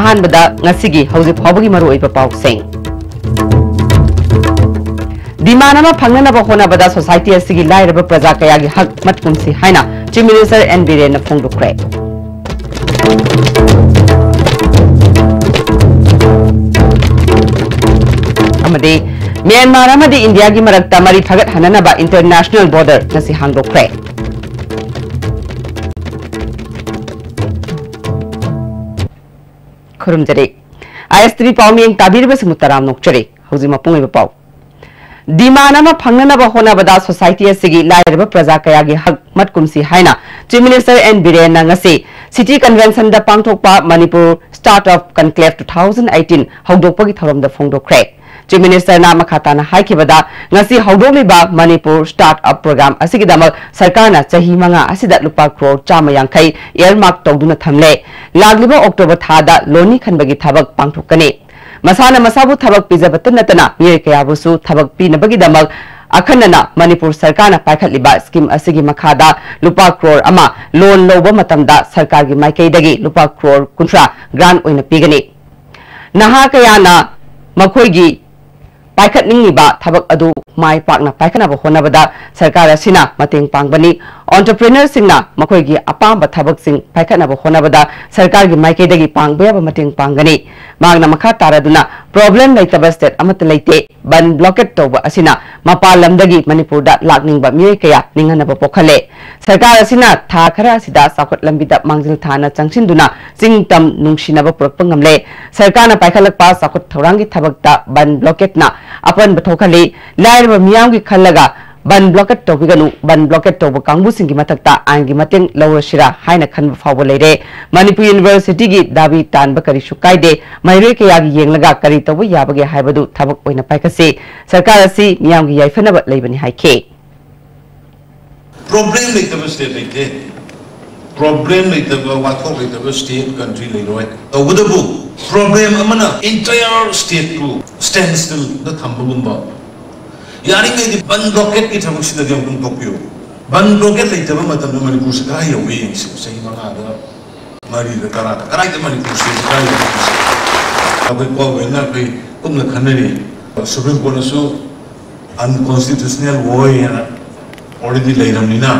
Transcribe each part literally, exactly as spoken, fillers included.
ꯑꯍꯥꯟꯕꯗ ꯉꯁꯤꯒꯤ ꯍꯧꯖꯤꯛ ꯐꯥꯎꯕꯒꯤ ꯃꯔꯨꯑꯣꯏꯕ ꯄꯥꯎꯁꯤꯡ꯫ ꯗꯤꯃꯥꯟ ꯑꯃ ꯐꯪꯅꯅꯕ ꯍꯣꯠꯅꯕꯗ ꯁꯣꯁꯥꯏꯇꯤ ꯑꯁꯤꯒꯤ ꯂꯥꯏꯔꯕ ꯄ꯭ꯔꯖꯥ ꯀꯌꯥꯒꯤ ꯍꯛ ꯃꯠꯀꯨꯝꯁꯤ ꯍꯥꯏꯅ ꯆꯤꯐ ꯃꯤꯅꯤꯁꯇꯔ ꯑꯦꯟ ꯕꯤꯔꯦꯟꯅ ꯐꯣꯡꯗꯣꯛꯈ꯭ꯔꯦ꯫ ꯑꯃꯗꯤ ꯃ꯭ꯌꯥꯟꯃꯥꯔ ꯑꯃꯗꯤ ꯏꯟꯗꯤꯌꯥꯒꯤ ꯃꯔꯛꯇ ꯃꯔꯤ ꯐꯒꯠꯍꯟꯅꯅꯕ ꯏꯟꯇꯔꯅꯦꯁꯅꯦꯜ ꯕꯣꯔꯗꯔ ꯉꯁꯤ ꯍꯥꯡꯗꯣꯛꯈ꯭ꯔꯦ꯫ ꯈꯨꯔꯨꯝꯖꯔꯤ꯫ ꯑꯥꯏ ꯑꯦꯁ ꯇꯤ ꯚꯤ ꯄꯥꯎꯃꯤꯌꯦꯡ ꯇꯥꯕꯤꯔꯤꯕꯁꯤꯡꯕꯨ ꯇꯔꯥꯝꯅ ꯑꯣꯛꯆꯔꯤ꯫ ꯍꯧꯖꯤꯛ ꯃꯄꯨꯡ ꯑꯣꯏꯕ ꯄꯥꯎ꯫ ꯗꯤꯃꯥꯟ ꯑꯃ ꯐꯪꯅꯅꯕ ꯍꯣꯠꯅꯕꯗ ꯁꯣꯁꯥꯏꯇꯤ ꯑꯁꯤꯒꯤ ꯂꯥꯏꯔꯕ ꯄ꯭ꯔꯖꯥ ꯀꯌꯥꯒꯤ ꯍꯛ ꯃꯠꯀꯨꯝꯁꯤ ꯍꯥꯏꯅ ꯆꯤꯐ ꯃꯤꯅꯤꯁꯇꯔ ꯑꯦꯟ ꯕꯤꯔꯦꯟꯅ ꯉꯁꯤ ꯁꯤꯇꯤ ꯀꯟꯚꯦꯟꯁꯟꯗ ꯄꯥꯡꯊꯣꯛꯄ Manipur start up conclave two thousand eighteen ꯍꯧꯗꯣꯛꯄꯒꯤ ꯊꯧꯔꯝꯗ ꯐꯣꯡꯗꯣꯛꯈ꯭ꯔꯦ꯫ ꯆꯤꯐ ꯃꯤꯅꯤꯁꯇꯔꯅ ꯃꯈꯥ ꯇꯥꯅ ꯍꯥꯏꯈꯤꯕꯗ, ꯉꯁꯤ ꯍꯧꯗꯣꯛꯂꯤꯕ ꯃꯅꯤꯄꯨꯔ ꯁ꯭ꯇꯥꯔꯠ ꯑꯞ ꯄ꯭ꯔꯣꯒ꯭ꯔꯥꯝ ꯑꯁꯤꯒꯤꯗꯃꯛ ꯁꯔꯀꯥꯔꯅ ꯆꯍꯤ ꯃꯉꯥ ꯑꯁꯤꯗ ꯂꯨꯄꯥ ꯀ꯭ꯔꯣꯔ ꯆꯥꯝꯃ ꯌꯥꯡꯈꯩ ꯏꯌꯔꯃꯥꯔꯛ ꯇꯧꯗꯨꯅ ꯊꯝꯂꯦ꯫ ꯂꯥꯛꯂꯤꯕ ꯑꯣꯛꯇꯣꯕꯔ ꯊꯥꯗ ꯂꯣꯟꯅꯤ ꯈꯟꯕꯒꯤ ꯊꯕꯛ ꯄꯥꯡꯊꯣꯛꯀꯅꯤ꯫ ꯃꯁꯥꯅ ꯃꯁꯥꯕꯨ ꯊꯕꯛ ꯄꯤꯖꯕꯇ ꯅꯠꯇꯅ ꯃꯤꯑꯣꯏ ꯀꯌꯥꯕꯨꯁꯨ ꯊꯕꯛ ꯄꯤꯅꯕꯒꯤꯗꯃꯛ ꯑꯈꯟꯅꯅ ꯃꯅꯤꯄꯨꯔ ꯁꯔꯀꯥꯔꯅ ꯄꯥꯏꯈꯠꯂꯤꯕ ꯁ꯭ꯀꯤꯝ ꯑꯁꯤꯒꯤ ꯃꯈꯥꯗ ꯂꯨꯄꯥ ꯀ꯭ꯔꯣꯔ ꯑꯃ ꯂꯣꯟ ꯂꯧꯕ ꯃꯇꯝꯗ ꯁꯔꯀꯥꯔꯒꯤ ꯃꯥꯏꯀꯩꯗꯒꯤ ꯂꯨꯄꯥ ꯀ꯭ꯔꯣꯔ ꯀꯨꯟꯊ꯭ꯔꯥ ꯒ꯭ꯔꯥꯟ ꯑꯣꯏꯅ ꯄꯤꯒꯅꯤ꯫ ꯅꯍꯥ ꯀꯌꯥꯅ ꯃꯈꯣꯏꯒꯤ ꯄꯥꯏꯈꯠꯅꯤꯡꯂꯤꯕ ꯊꯕꯛ ꯑꯗꯨ ꯃꯥꯏ ꯄꯥꯛꯅ ꯄꯥꯏꯈꯠꯅꯕ ꯍꯣꯠꯅꯕꯗ ꯁꯔꯀꯥꯔ ꯑꯁꯤꯅ ꯃꯇꯦꯡ ꯄꯥꯡꯕꯅꯤ꯫ ꯑꯣꯟꯇꯔꯄ꯭ꯔꯤꯅꯔꯁꯤꯡꯅ ꯃꯈꯣꯏꯒꯤ ꯑꯄꯥꯝꯕ ꯊꯕꯛꯁꯤꯡ ꯄꯥꯏꯈꯠꯅꯕ ꯍꯣꯠꯅꯕꯗ ꯁꯔꯀꯥꯔꯒꯤ ꯃꯥꯏꯀꯩꯗꯒꯤ ꯄꯥꯡꯕ ꯌꯥꯕ ꯃꯇꯦꯡ ꯄꯥꯡꯒꯅꯤ꯫ ꯃꯍꯥꯛꯅ ꯃꯈꯥ ꯇꯥꯔꯗꯨꯅ, ꯄ꯭ꯔꯣꯕ꯭ꯂꯦꯝ ꯂꯩꯇꯕ ꯁ꯭ꯇꯦꯠ ꯑꯃꯠꯇ ꯂꯩꯇꯦ꯫ ꯕꯟ ꯕ꯭ꯂꯣꯀꯦꯠ ꯇꯧꯕ ꯑꯁꯤꯅ ꯃꯄꯥꯟ ꯂꯝꯗꯒꯤ ꯃꯅꯤꯄꯨꯔꯗ ꯂꯥꯛꯅꯤꯡꯕ ꯃꯤꯑꯣꯏ ꯀꯌꯥ ꯅꯤꯡꯍꯟꯅꯕ ꯄꯣꯛꯍꯜꯂꯦ꯫ ꯁꯔꯀꯥꯔ ꯑꯁꯤꯅ ꯊꯥ ꯈꯔ ꯑꯁꯤꯗ ꯆꯥꯎꯈꯠ ꯂꯝꯕꯤꯗ ꯃꯥꯡꯖꯤꯜ ꯊꯥꯅ ꯆꯪꯁꯤꯟꯗꯨꯅ ꯆꯤꯡ ꯇꯝ ꯅꯨꯡꯁꯤꯅꯕ ꯄꯨꯔꯛꯄ ꯉꯝꯂꯦ꯫ ꯁꯔꯀꯥꯔꯅ ꯄꯥꯏꯈꯠꯂꯛꯄ ꯆꯥꯎꯈꯠ ꯊꯧꯔꯥꯡꯒꯤ ꯊꯕꯛꯇ ꯕꯟ ꯕ꯭ꯂꯣꯀꯦꯠꯅ ꯑꯄꯟꯕ ꯊꯣꯛꯍꯜꯂꯤ꯫ ꯂꯥꯏꯔꯕ ꯃꯤꯌꯥꯝꯒꯤ ꯈꯜꯂꯒ ꯕꯟ ꯕ꯭ꯂꯣꯀꯦꯠ ꯇꯧꯕꯤꯒꯅꯨ, ꯕꯟ ꯕ꯭ꯂꯣꯀꯦꯠ ꯇꯧꯕ ꯀꯥꯡꯕꯨꯁꯤꯡꯒꯤ ꯃꯊꯛꯇ ꯑꯥꯏꯟꯒꯤ ꯃꯇꯦꯡ ꯂꯧꯔꯁꯤꯔꯥ ꯍꯥꯏꯅ ꯈꯟꯕ ꯐꯥꯎꯕ ꯂꯩꯔꯦ꯫ ꯃꯅꯤꯄꯨꯔ ꯌꯨꯅꯤꯚꯔꯁꯤꯇꯤꯒꯤ ꯗꯥꯕꯤ ꯇꯥꯟꯕ ꯀꯔꯤꯁꯨ ꯀꯥꯏꯗꯦ, ꯃꯍꯩꯔꯣꯏ ꯀꯌꯥꯒꯤ ꯌꯦꯡꯂꯒ ꯀꯔꯤ ꯇꯧꯕ ꯌꯥꯕꯒꯦ ꯍꯥꯏꯕꯗꯨ ꯊꯕꯛ ꯑꯣꯏꯅ ꯄꯥꯏꯈꯠꯁꯤ꯫ ꯁꯔꯀꯥꯔ ꯑꯁꯤ ꯃꯤꯌꯥꯝꯒꯤ ꯌꯥꯏꯐꯅꯕ ꯂꯩꯕꯅꯤ ꯍꯥꯏꯈꯤ꯫ ꯄ꯭ꯔꯣꯕ꯭ꯂꯦꯝ ꯂꯩꯇꯕ ꯁ꯭ꯇꯦꯠ ꯂꯩꯇꯦ꯫ ꯄ꯭ꯔꯣꯕ꯭ꯂꯦꯝ ꯂꯩꯇꯕ, ꯋꯥꯊꯣꯛ ꯂꯩꯇꯕ ꯁ꯭ꯇꯦꯠ, ꯀꯟꯇ꯭ꯔꯤ ꯂꯩꯔꯣꯏ꯫ ꯇꯧꯕꯇꯕꯨ ꯄ꯭ꯔꯣꯕ꯭ꯂꯦꯝ ꯑꯃꯅ ꯏꯟꯇꯥꯌꯔ ꯁ꯭ꯇꯦꯠꯄꯨ ꯁ꯭ꯇꯦꯟꯁ꯭ꯇꯤꯜꯗ ꯊꯝꯕꯒꯨꯝꯕ, ꯌꯥꯔꯤꯉꯩꯗꯤ ꯕꯟ ꯕ꯭ꯂꯣꯀꯦꯠꯀꯤ ꯊꯕꯛꯁꯤꯗꯗꯤ ꯑꯃꯨꯛꯇꯪ ꯇꯣꯛꯄꯤꯌꯨ꯫ ꯕꯟ ꯕ꯭ꯂꯣꯀꯦꯠ ꯂꯩꯇꯕ ꯃꯇꯝꯗ ꯃꯅꯤꯄꯨꯔꯁꯤ ꯀꯗꯥꯏ ꯌꯧꯒꯦ ꯌꯦꯡꯁꯤ, ꯆꯍꯤ ꯃꯉꯥꯗ꯫ ꯃꯔꯤꯗ ꯇꯔꯥꯗ ꯀꯗꯥꯏꯗ ꯃꯅꯤꯄꯨꯔ ꯁꯤꯗ ꯀꯗꯥꯏꯗ? ꯑꯩꯈꯣꯏ ꯒꯣꯔꯃꯦꯟꯅ ꯑꯩꯈꯣꯏ ꯀꯨꯞꯅ ꯈꯟꯅꯔꯤ꯫ ꯁꯨꯄ꯭ꯔꯤꯝ ꯀꯣꯔꯠꯅꯁꯨ ꯑꯟꯀꯣꯟꯁꯇꯤꯇ꯭ꯌꯨꯁꯅꯦꯜ ꯑꯣꯏ ꯍꯥꯏꯅ ꯑꯣꯜꯔꯦꯗꯤ ꯂꯩꯔꯕꯅꯤꯅ,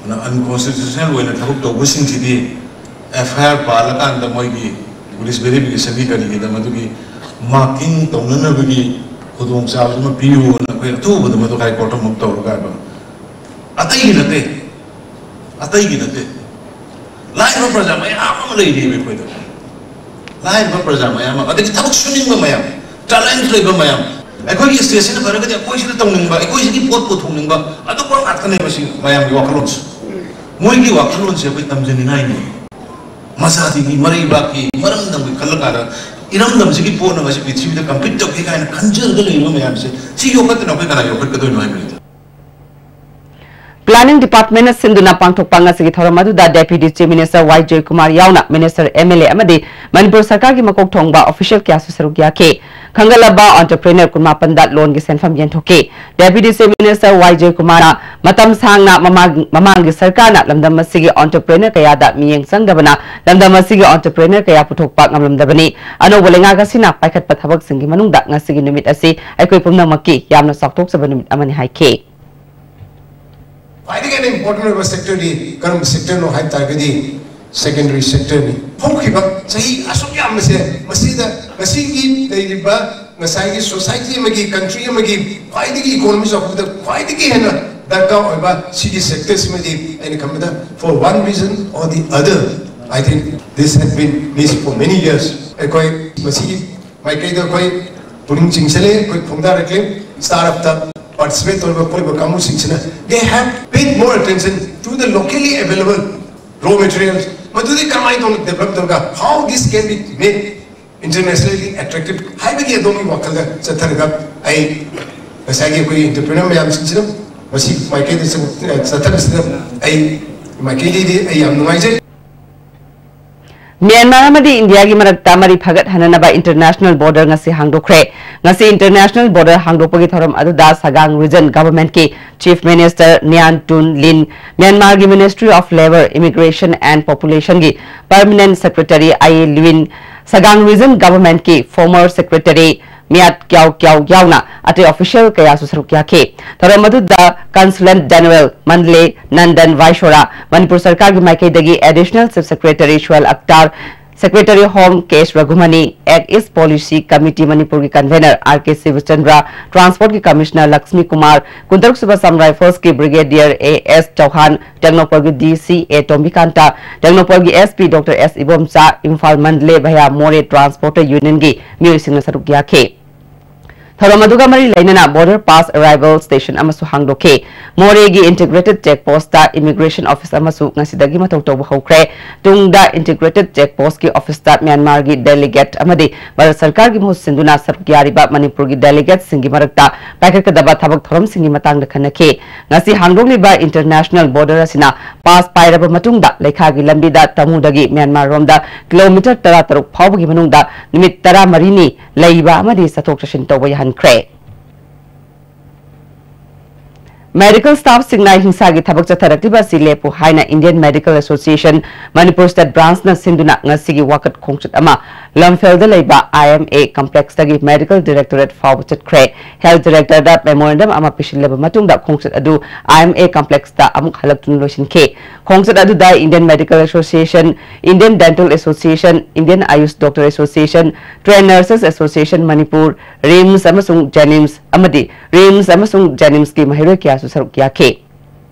ꯑꯗꯨꯅ ꯑꯟꯀꯣꯟꯁꯇꯤꯇ꯭ꯌꯨꯁꯅꯦꯜ ꯑꯣꯏꯅ ꯊꯕꯛ ꯇꯧꯕꯁꯤꯡꯁꯤꯗꯤ ꯑꯦꯐ ꯑꯥꯏ ꯑꯥꯔ ꯄꯥꯜꯂꯀꯥꯟꯗ ꯃꯣꯏꯒꯤ ꯄꯨꯂꯤꯁ ꯚꯦꯔꯤꯐꯤꯀꯦꯁꯟꯒꯤ ꯀꯔꯤꯒꯤꯗ ꯃꯗꯨꯒꯤ ꯃꯥꯔꯀꯤꯡ ꯇꯧꯅꯅꯕꯒꯤ ꯈꯨꯗꯣꯡꯆꯥꯕꯗꯨꯃ ꯄꯤꯌꯨꯅ ꯑꯩꯈꯣꯏ ꯑꯊꯨꯕꯗ ꯃꯗꯨ ꯍꯥꯏ ꯀꯣꯔꯠꯇ ꯑꯃꯨꯛ ꯇꯧꯔꯒ ꯍꯥꯏꯕ꯫ ꯑꯇꯩꯒꯤ ꯅꯠꯇꯦ, ꯑꯇꯩꯒꯤ ꯅꯠꯇꯦ꯫ ꯂꯥꯏꯔꯕ ꯄ꯭ꯔꯖꯥ ꯃꯌꯥꯝ ꯑꯃ ꯂꯩꯔꯤꯕ ꯑꯩꯈꯣꯏꯗ꯫ ꯂꯥꯏꯔꯕ ꯄ꯭ꯔꯖꯥ ꯃꯌꯥꯝ ꯑꯃ, ꯑꯗꯒꯤ ꯊꯕꯛ ꯁꯨꯅꯤꯡꯕ ꯃꯌꯥꯝ, ꯇꯦꯂꯦꯟꯠ ꯂꯩꯕ ꯃꯌꯥꯝ, ꯑꯩꯈꯣꯏꯒꯤ ꯁ꯭ꯇꯦꯠꯁꯤꯅ ꯐꯔꯒꯗꯤ ꯑꯩꯈꯣꯏꯁꯤꯗ ꯇꯧꯅꯤꯡꯕ, ꯑꯩꯈꯣꯏꯁꯤꯒꯤ ꯄꯣꯠ ꯄꯨꯊꯣꯛꯅꯤꯡꯕ, ꯑꯗꯨꯒꯨꯝꯕ ꯉꯥꯛꯇꯅꯦꯕ ꯁꯤ ꯃꯌꯥꯝꯒꯤ ꯋꯥꯈꯜꯂꯣꯟꯁꯦ꯫ ꯃꯣꯏꯒꯤ ꯋꯥꯈꯜꯂꯣꯟꯁꯦ ꯑꯩꯈꯣꯏ ꯇꯝꯖꯅꯤꯡꯉꯥꯏꯅꯤ꯫ ꯃꯁꯥꯁꯤꯒꯤ ꯃꯔꯩꯕꯥꯛꯀꯤ ꯃꯔꯝꯗꯝꯒꯤ ꯈꯜꯂꯀꯥꯟꯗ ꯏꯔꯝꯗꯝꯁꯤꯒꯤ ꯄꯣꯠꯅ ꯉꯁꯤ ꯄ꯭ꯔꯤꯊꯤꯕꯤꯗ ꯀꯝꯄꯤꯠ ꯇꯧꯒꯦ ꯀꯥꯏꯅ ꯈꯟꯖꯔꯒ ꯂꯩꯔꯤꯕ ꯃꯌꯥꯝꯁꯦ ꯁꯤ ꯌꯣꯛꯈꯠꯇꯅ ꯑꯩꯈꯣꯏ ꯀꯅꯥ ꯌꯣꯛꯈꯠꯀꯗꯣꯏꯅꯣ ꯍꯥꯏꯕꯅꯤꯗ꯫ Planning Department ꯅ ꯁꯤꯟꯗꯨꯅ ꯄꯥꯡꯊꯣꯛꯄ ꯉꯁꯤꯒꯤ ꯊꯧꯔꯝ ꯑꯗꯨꯗ Deputy Chief Minister ꯋꯥꯏ ꯖꯣꯏꯀꯨꯃꯥꯔ ꯌꯥꯎꯅ Minister, M L A ꯑꯃꯗꯤ ꯃꯅꯤꯄꯨꯔ ꯁꯔꯀꯥꯔꯒꯤ ꯃꯀꯣꯛ ꯊꯣꯡꯕ official ꯀꯌꯥꯁꯨ ꯁꯔꯨꯛ ꯌꯥꯈꯤ꯫ ꯈꯪꯒꯠꯂꯕ entrepreneur ꯀꯨꯟꯃꯥꯄꯟꯗ loan ꯒꯤ ꯁꯦꯟꯐꯝ ꯌꯦꯟꯊꯣꯛꯈꯤ꯫ Deputy Chief Minister ꯋꯥꯏ ꯖꯣꯏꯀꯨꯃꯥꯔꯅ ꯃꯇꯝ ꯁꯥꯡꯅ ꯃꯃꯥꯡ-, ꯃꯃꯥꯡꯒꯤ ꯁꯔꯀꯥꯔꯅ ꯂꯝꯗꯝ ꯑꯁꯤꯒꯤ entrepreneur ꯀꯌꯥꯗ ꯃꯤꯠꯌꯦꯡ ꯆꯪꯗꯕꯅ ꯂꯝꯗꯝ ꯑꯁꯤꯒꯤ entrepreneur ꯀꯌꯥ ꯄꯨꯊꯣꯛꯄ ꯉꯝꯂꯝꯗꯕꯅꯤ꯫ ꯑꯅꯧꯕ ꯂꯩꯉꯥꯛ ꯑꯁꯤꯅ ꯄꯥꯏꯈꯠꯄ ꯊꯕꯛꯁꯤꯡꯒꯤ ꯃꯅꯨꯡꯗ ꯉꯁꯤꯒꯤ ꯅꯨꯃꯤꯠ ꯑꯁꯤ ꯑꯩꯈꯣꯏ ꯄꯨꯝꯅꯃꯛꯀꯤ ꯌꯥꯝꯅ ꯆꯥꯎꯊꯣꯛꯆꯕ ꯅꯨꯃꯤꯠ ꯑꯃꯅꯤ ꯍꯥꯏꯈꯤ꯫ ꯈ꯭ꯋꯥꯏꯗꯒꯤ ꯍꯦꯟꯅ important ꯑꯣꯏꯕ sector ꯗꯤ ꯀꯔꯝꯕ sector ꯅꯣ ꯍꯥꯏꯕ ꯇꯥꯔꯒꯗꯤ secondary sector ꯅꯤ꯫ ꯍꯧꯈꯤꯕ ꯆꯍꯤ ꯑꯁꯨꯛ ꯌꯥꯝꯕꯁꯦ ꯃꯁꯤꯗ ꯉꯁꯤꯒꯤ ꯂꯩꯔꯤꯕ ꯉꯁꯥꯏꯒꯤ society ꯑꯃꯒꯤ, country ꯑꯃꯒꯤ ꯈ꯭ꯋꯥꯏꯗꯒꯤ economy ꯆꯥꯎꯈꯠꯄꯗ ꯈ꯭ꯋꯥꯏꯗꯒꯤ ꯍꯦꯟꯅ ꯗꯔꯀꯥꯔ ꯑꯣꯏꯕ ꯁꯤꯒꯤ sector ꯁꯤꯃꯗꯤ ꯑꯩꯅ ꯈꯟꯕꯗ for one reason or the other, I think this has been missed for many years꯫ ꯑꯩꯈꯣꯏ ꯃꯁꯤꯒꯤ ꯃꯥꯏꯀꯩꯗ ꯑꯩꯈꯣꯏ ꯄꯨꯛꯅꯤꯡ ꯆꯤꯡꯁꯤꯜꯂꯤ, ꯑꯩꯈꯣꯏ ꯈꯣꯡꯗꯥꯔꯛꯂꯤ꯫ Startup ꯇ participate ꯇꯧꯔꯤꯕ ꯈꯣꯠꯂꯤꯕ ꯀꯥꯡꯕꯨꯁꯤꯡꯁꯤꯅ they have paid more attention to the locally available raw materials꯫ ꯃꯗꯨꯗꯤ ꯀꯃꯥꯏꯅ ꯇꯧꯅ develop ꯇꯧꯔꯒ how this can be made internationally attractive ꯍꯥꯏꯕꯒꯤ ꯑꯗꯣꯝꯒꯤ ꯋꯥꯈꯜꯗ ꯆꯠꯊꯔꯒ ꯑꯩ ꯉꯁꯥꯏꯒꯤ ꯑꯩꯈꯣꯏꯒꯤ entrepreneur ꯃꯌꯥꯝꯁꯤꯡꯁꯤꯅ ꯃꯁꯤ ꯃꯥꯏꯀꯩꯗ ꯆꯠ-, ꯆꯠꯊꯕꯁꯤꯗ ꯑꯩ ꯃꯥꯏꯀꯩꯗꯒꯤꯗꯤ ꯑꯩ ꯌꯥꯝ ꯅꯨꯡꯉꯥꯏꯖꯩ꯫ ꯃ꯭ꯌꯥꯟꯃꯥꯔ ꯑꯃꯗꯤ ꯏꯟꯗꯤꯌꯥꯒꯤ ꯃꯔꯛꯇ ꯃꯔꯤ ꯐꯒꯠꯍꯟꯅꯅꯕ international border ꯉꯁꯤ ꯍꯥꯡꯗꯣꯛꯈ꯭ꯔꯦ꯫ ꯉꯁꯤ international border ꯍꯥꯡꯗꯣꯛꯄꯒꯤ ꯊꯧꯔꯝ ꯑꯗꯨꯗ ꯁꯒꯥꯡ Region Governmentꯀꯤ Chief Minister Nyan Tun Lin, ꯃ꯭ꯌꯥꯟꯃꯥꯔꯒꯤ Ministry of Labour, Immigration and Populationꯒꯤ Permanent Secretary I A ꯂꯨꯏꯟ, ꯁꯒꯥꯡ Region Governmentꯀꯤ former Secretary ꯃꯤꯌꯥꯠ ꯀ꯭ꯌꯥꯎ ꯀ꯭ꯌꯥꯎ ꯌꯥꯎꯅ ꯑꯇꯩ official ꯀꯌꯥꯁꯨ ꯁꯔꯨꯛ ꯌꯥꯈꯤ꯫ ꯊꯧꯔꯝ ꯑꯗꯨꯗ Consulate General Mandalay Nandan ꯚꯥꯏꯁꯣꯔꯥ, Manipur ꯁꯔꯀꯥꯔꯒꯤ ꯃꯥꯏꯀꯩꯗꯒꯤ Additional Chief Secretary Suhel ꯑꯛꯇꯥꯔ, Secretary Home ꯀꯦ ꯑꯦꯁ ꯔꯘꯨꯃꯅꯤ, Act East Policy Committee ꯃꯅꯤꯄꯨꯔꯒꯤ Convener ꯑꯥꯔ ꯀꯦ ꯁꯤꯕꯆꯟꯗ꯭ꯔ, Transportꯀꯤ Commissioner ꯂꯛꯁꯃꯤ ꯀꯨꯃꯥꯔ, ꯀꯨꯟꯇꯔꯨꯛ ꯁꯨꯕ Assam Riflesꯀꯤ Brigadier ꯑꯦ ꯑꯦꯁ ꯆꯧꯍꯥꯟ, ꯇꯦꯡꯅꯧꯄꯜꯒꯤ ꯗꯤ ꯁꯤ ꯑꯦ ꯇꯣꯝꯕꯤꯀꯥꯟꯇ, ꯇꯦꯡꯅꯧꯄꯜꯒꯤ ꯑꯦꯁ ꯄꯤ ꯗꯣꯛꯇꯔ ꯑꯦꯁ ꯏꯕꯣꯝꯆꯥ, ꯏꯝꯐꯥꯜ ꯃꯟꯗꯂꯦ ꯚꯌꯥ ꯃꯣꯔꯦ Transporter Unionꯒꯤ ꯃꯤꯑꯣꯏꯁꯤꯡꯅ ꯁꯔꯨꯛ ꯌꯥꯈꯤ꯫ ꯊꯧꯔꯝ ꯑꯗꯨꯒ ꯃꯔꯤ ꯂꯩꯅꯅ border pass arrival station ꯑꯃꯁꯨ ꯍꯥꯡꯗꯣꯛꯈꯤ꯫ ꯃꯣꯔꯦꯒꯤ Integrated Check Postꯇ Immigration Office ꯑꯃꯁꯨ ꯉꯁꯤꯗꯒꯤ ꯃꯊꯧ ꯇꯧꯕ ꯍꯧꯈ꯭ꯔꯦ꯫ ꯇꯨꯡꯗ Integrated Check Postꯀꯤ officeꯇ ꯃ꯭ꯌꯥꯟꯃꯥꯔꯒꯤ delegate ꯑꯃꯗꯤ ꯚꯥꯔꯠ ꯁꯔꯀꯥꯔꯒꯤ ꯃꯍꯨꯠ ꯁꯤꯟꯗꯨꯅ ꯁꯔꯨꯛ ꯌꯥꯔꯤꯕ ꯃꯅꯤꯄꯨꯔꯒꯤ delegateꯁꯤꯡꯒꯤ ꯃꯔꯛꯇ ꯄꯥꯏꯈꯠꯀꯗꯕ ꯊꯕꯛ ꯊꯧꯔꯝꯁꯤꯡꯒꯤ ꯃꯇꯥꯡꯗ ꯈꯟꯅꯈꯤ꯫ ꯉꯁꯤ ꯍꯥꯡꯗꯣꯛꯂꯤꯕ international border ꯑꯁꯤꯅ pass ꯄꯥꯏꯔꯕ ꯃꯇꯨꯡꯗ ꯂꯩꯈꯥꯒꯤ ꯂꯝꯕꯤꯗ ꯇꯃꯨꯗꯒꯤ ꯃ꯭ꯌꯥꯟꯃꯥꯔ ꯔꯣꯝꯗ kilometre ꯇꯔꯥꯇꯔꯨꯛ ꯐꯥꯎꯕꯒꯤ ꯃꯅꯨꯡꯗ ꯅꯨꯃꯤꯠ ꯇꯔꯥꯃꯔꯤꯅꯤ ꯂꯩꯕ ꯑꯃꯗꯤ ꯆꯠꯊꯣꯛ ꯆꯠꯁꯤꯟ ꯇꯧꯕ ꯌꯥꯍꯟꯈ꯭ꯔꯦ꯫ Medical staffꯁꯤꯡꯅ ꯍꯤꯡꯁꯥꯒꯤ ꯊꯕꯛ ꯆꯠꯊꯔꯛꯂꯤꯕ ꯑꯁꯤ ꯂꯦꯞꯄꯨ ꯍꯥꯏꯅ Indian Medical Association Manipur State Branchꯅ ꯁꯤꯟꯗꯨꯅ ꯉꯁꯤꯒꯤ ꯋꯥꯀꯠ ꯈꯣꯡꯆꯠ ꯑꯃ ꯂꯝꯐꯦꯜꯗ ꯂꯩꯕ ꯑꯥꯏ ꯑꯦꯝ ꯑꯦ complexꯇꯒꯤ Medical Directorate ꯐꯥꯎꯕ ꯆꯠꯈ꯭ꯔꯦ꯫ Health Directorꯗ memorandum ꯑꯃ ꯄꯤꯁꯤꯜꯂꯕ ꯃꯇꯨꯡꯗ ꯈꯣꯡꯆꯠ ꯑꯗꯨ ꯑꯥꯏ ꯑꯦꯝ ꯑꯦ complexꯇ ꯑꯃꯨꯛ ꯍꯜꯂꯛꯇꯨꯅ ꯂꯣꯏꯁꯤꯟꯈꯤ꯫ ꯈꯣꯡꯆꯠ ꯑꯗꯨꯗ Indian Medical Association, Indian Dental Association, Indian Ayush Doctor Association, Trained Nurses Association Manipur, RIMS ꯑꯃꯁꯨꯡ JNIMS ꯑꯃꯗꯤ RIMS ꯑꯃꯁꯨꯡ JNIMSꯀꯤ ꯃꯍꯩꯔꯣꯏ ꯀꯌꯥꯁꯨ ꯁꯔꯨꯛ ꯌꯥꯈꯤ꯫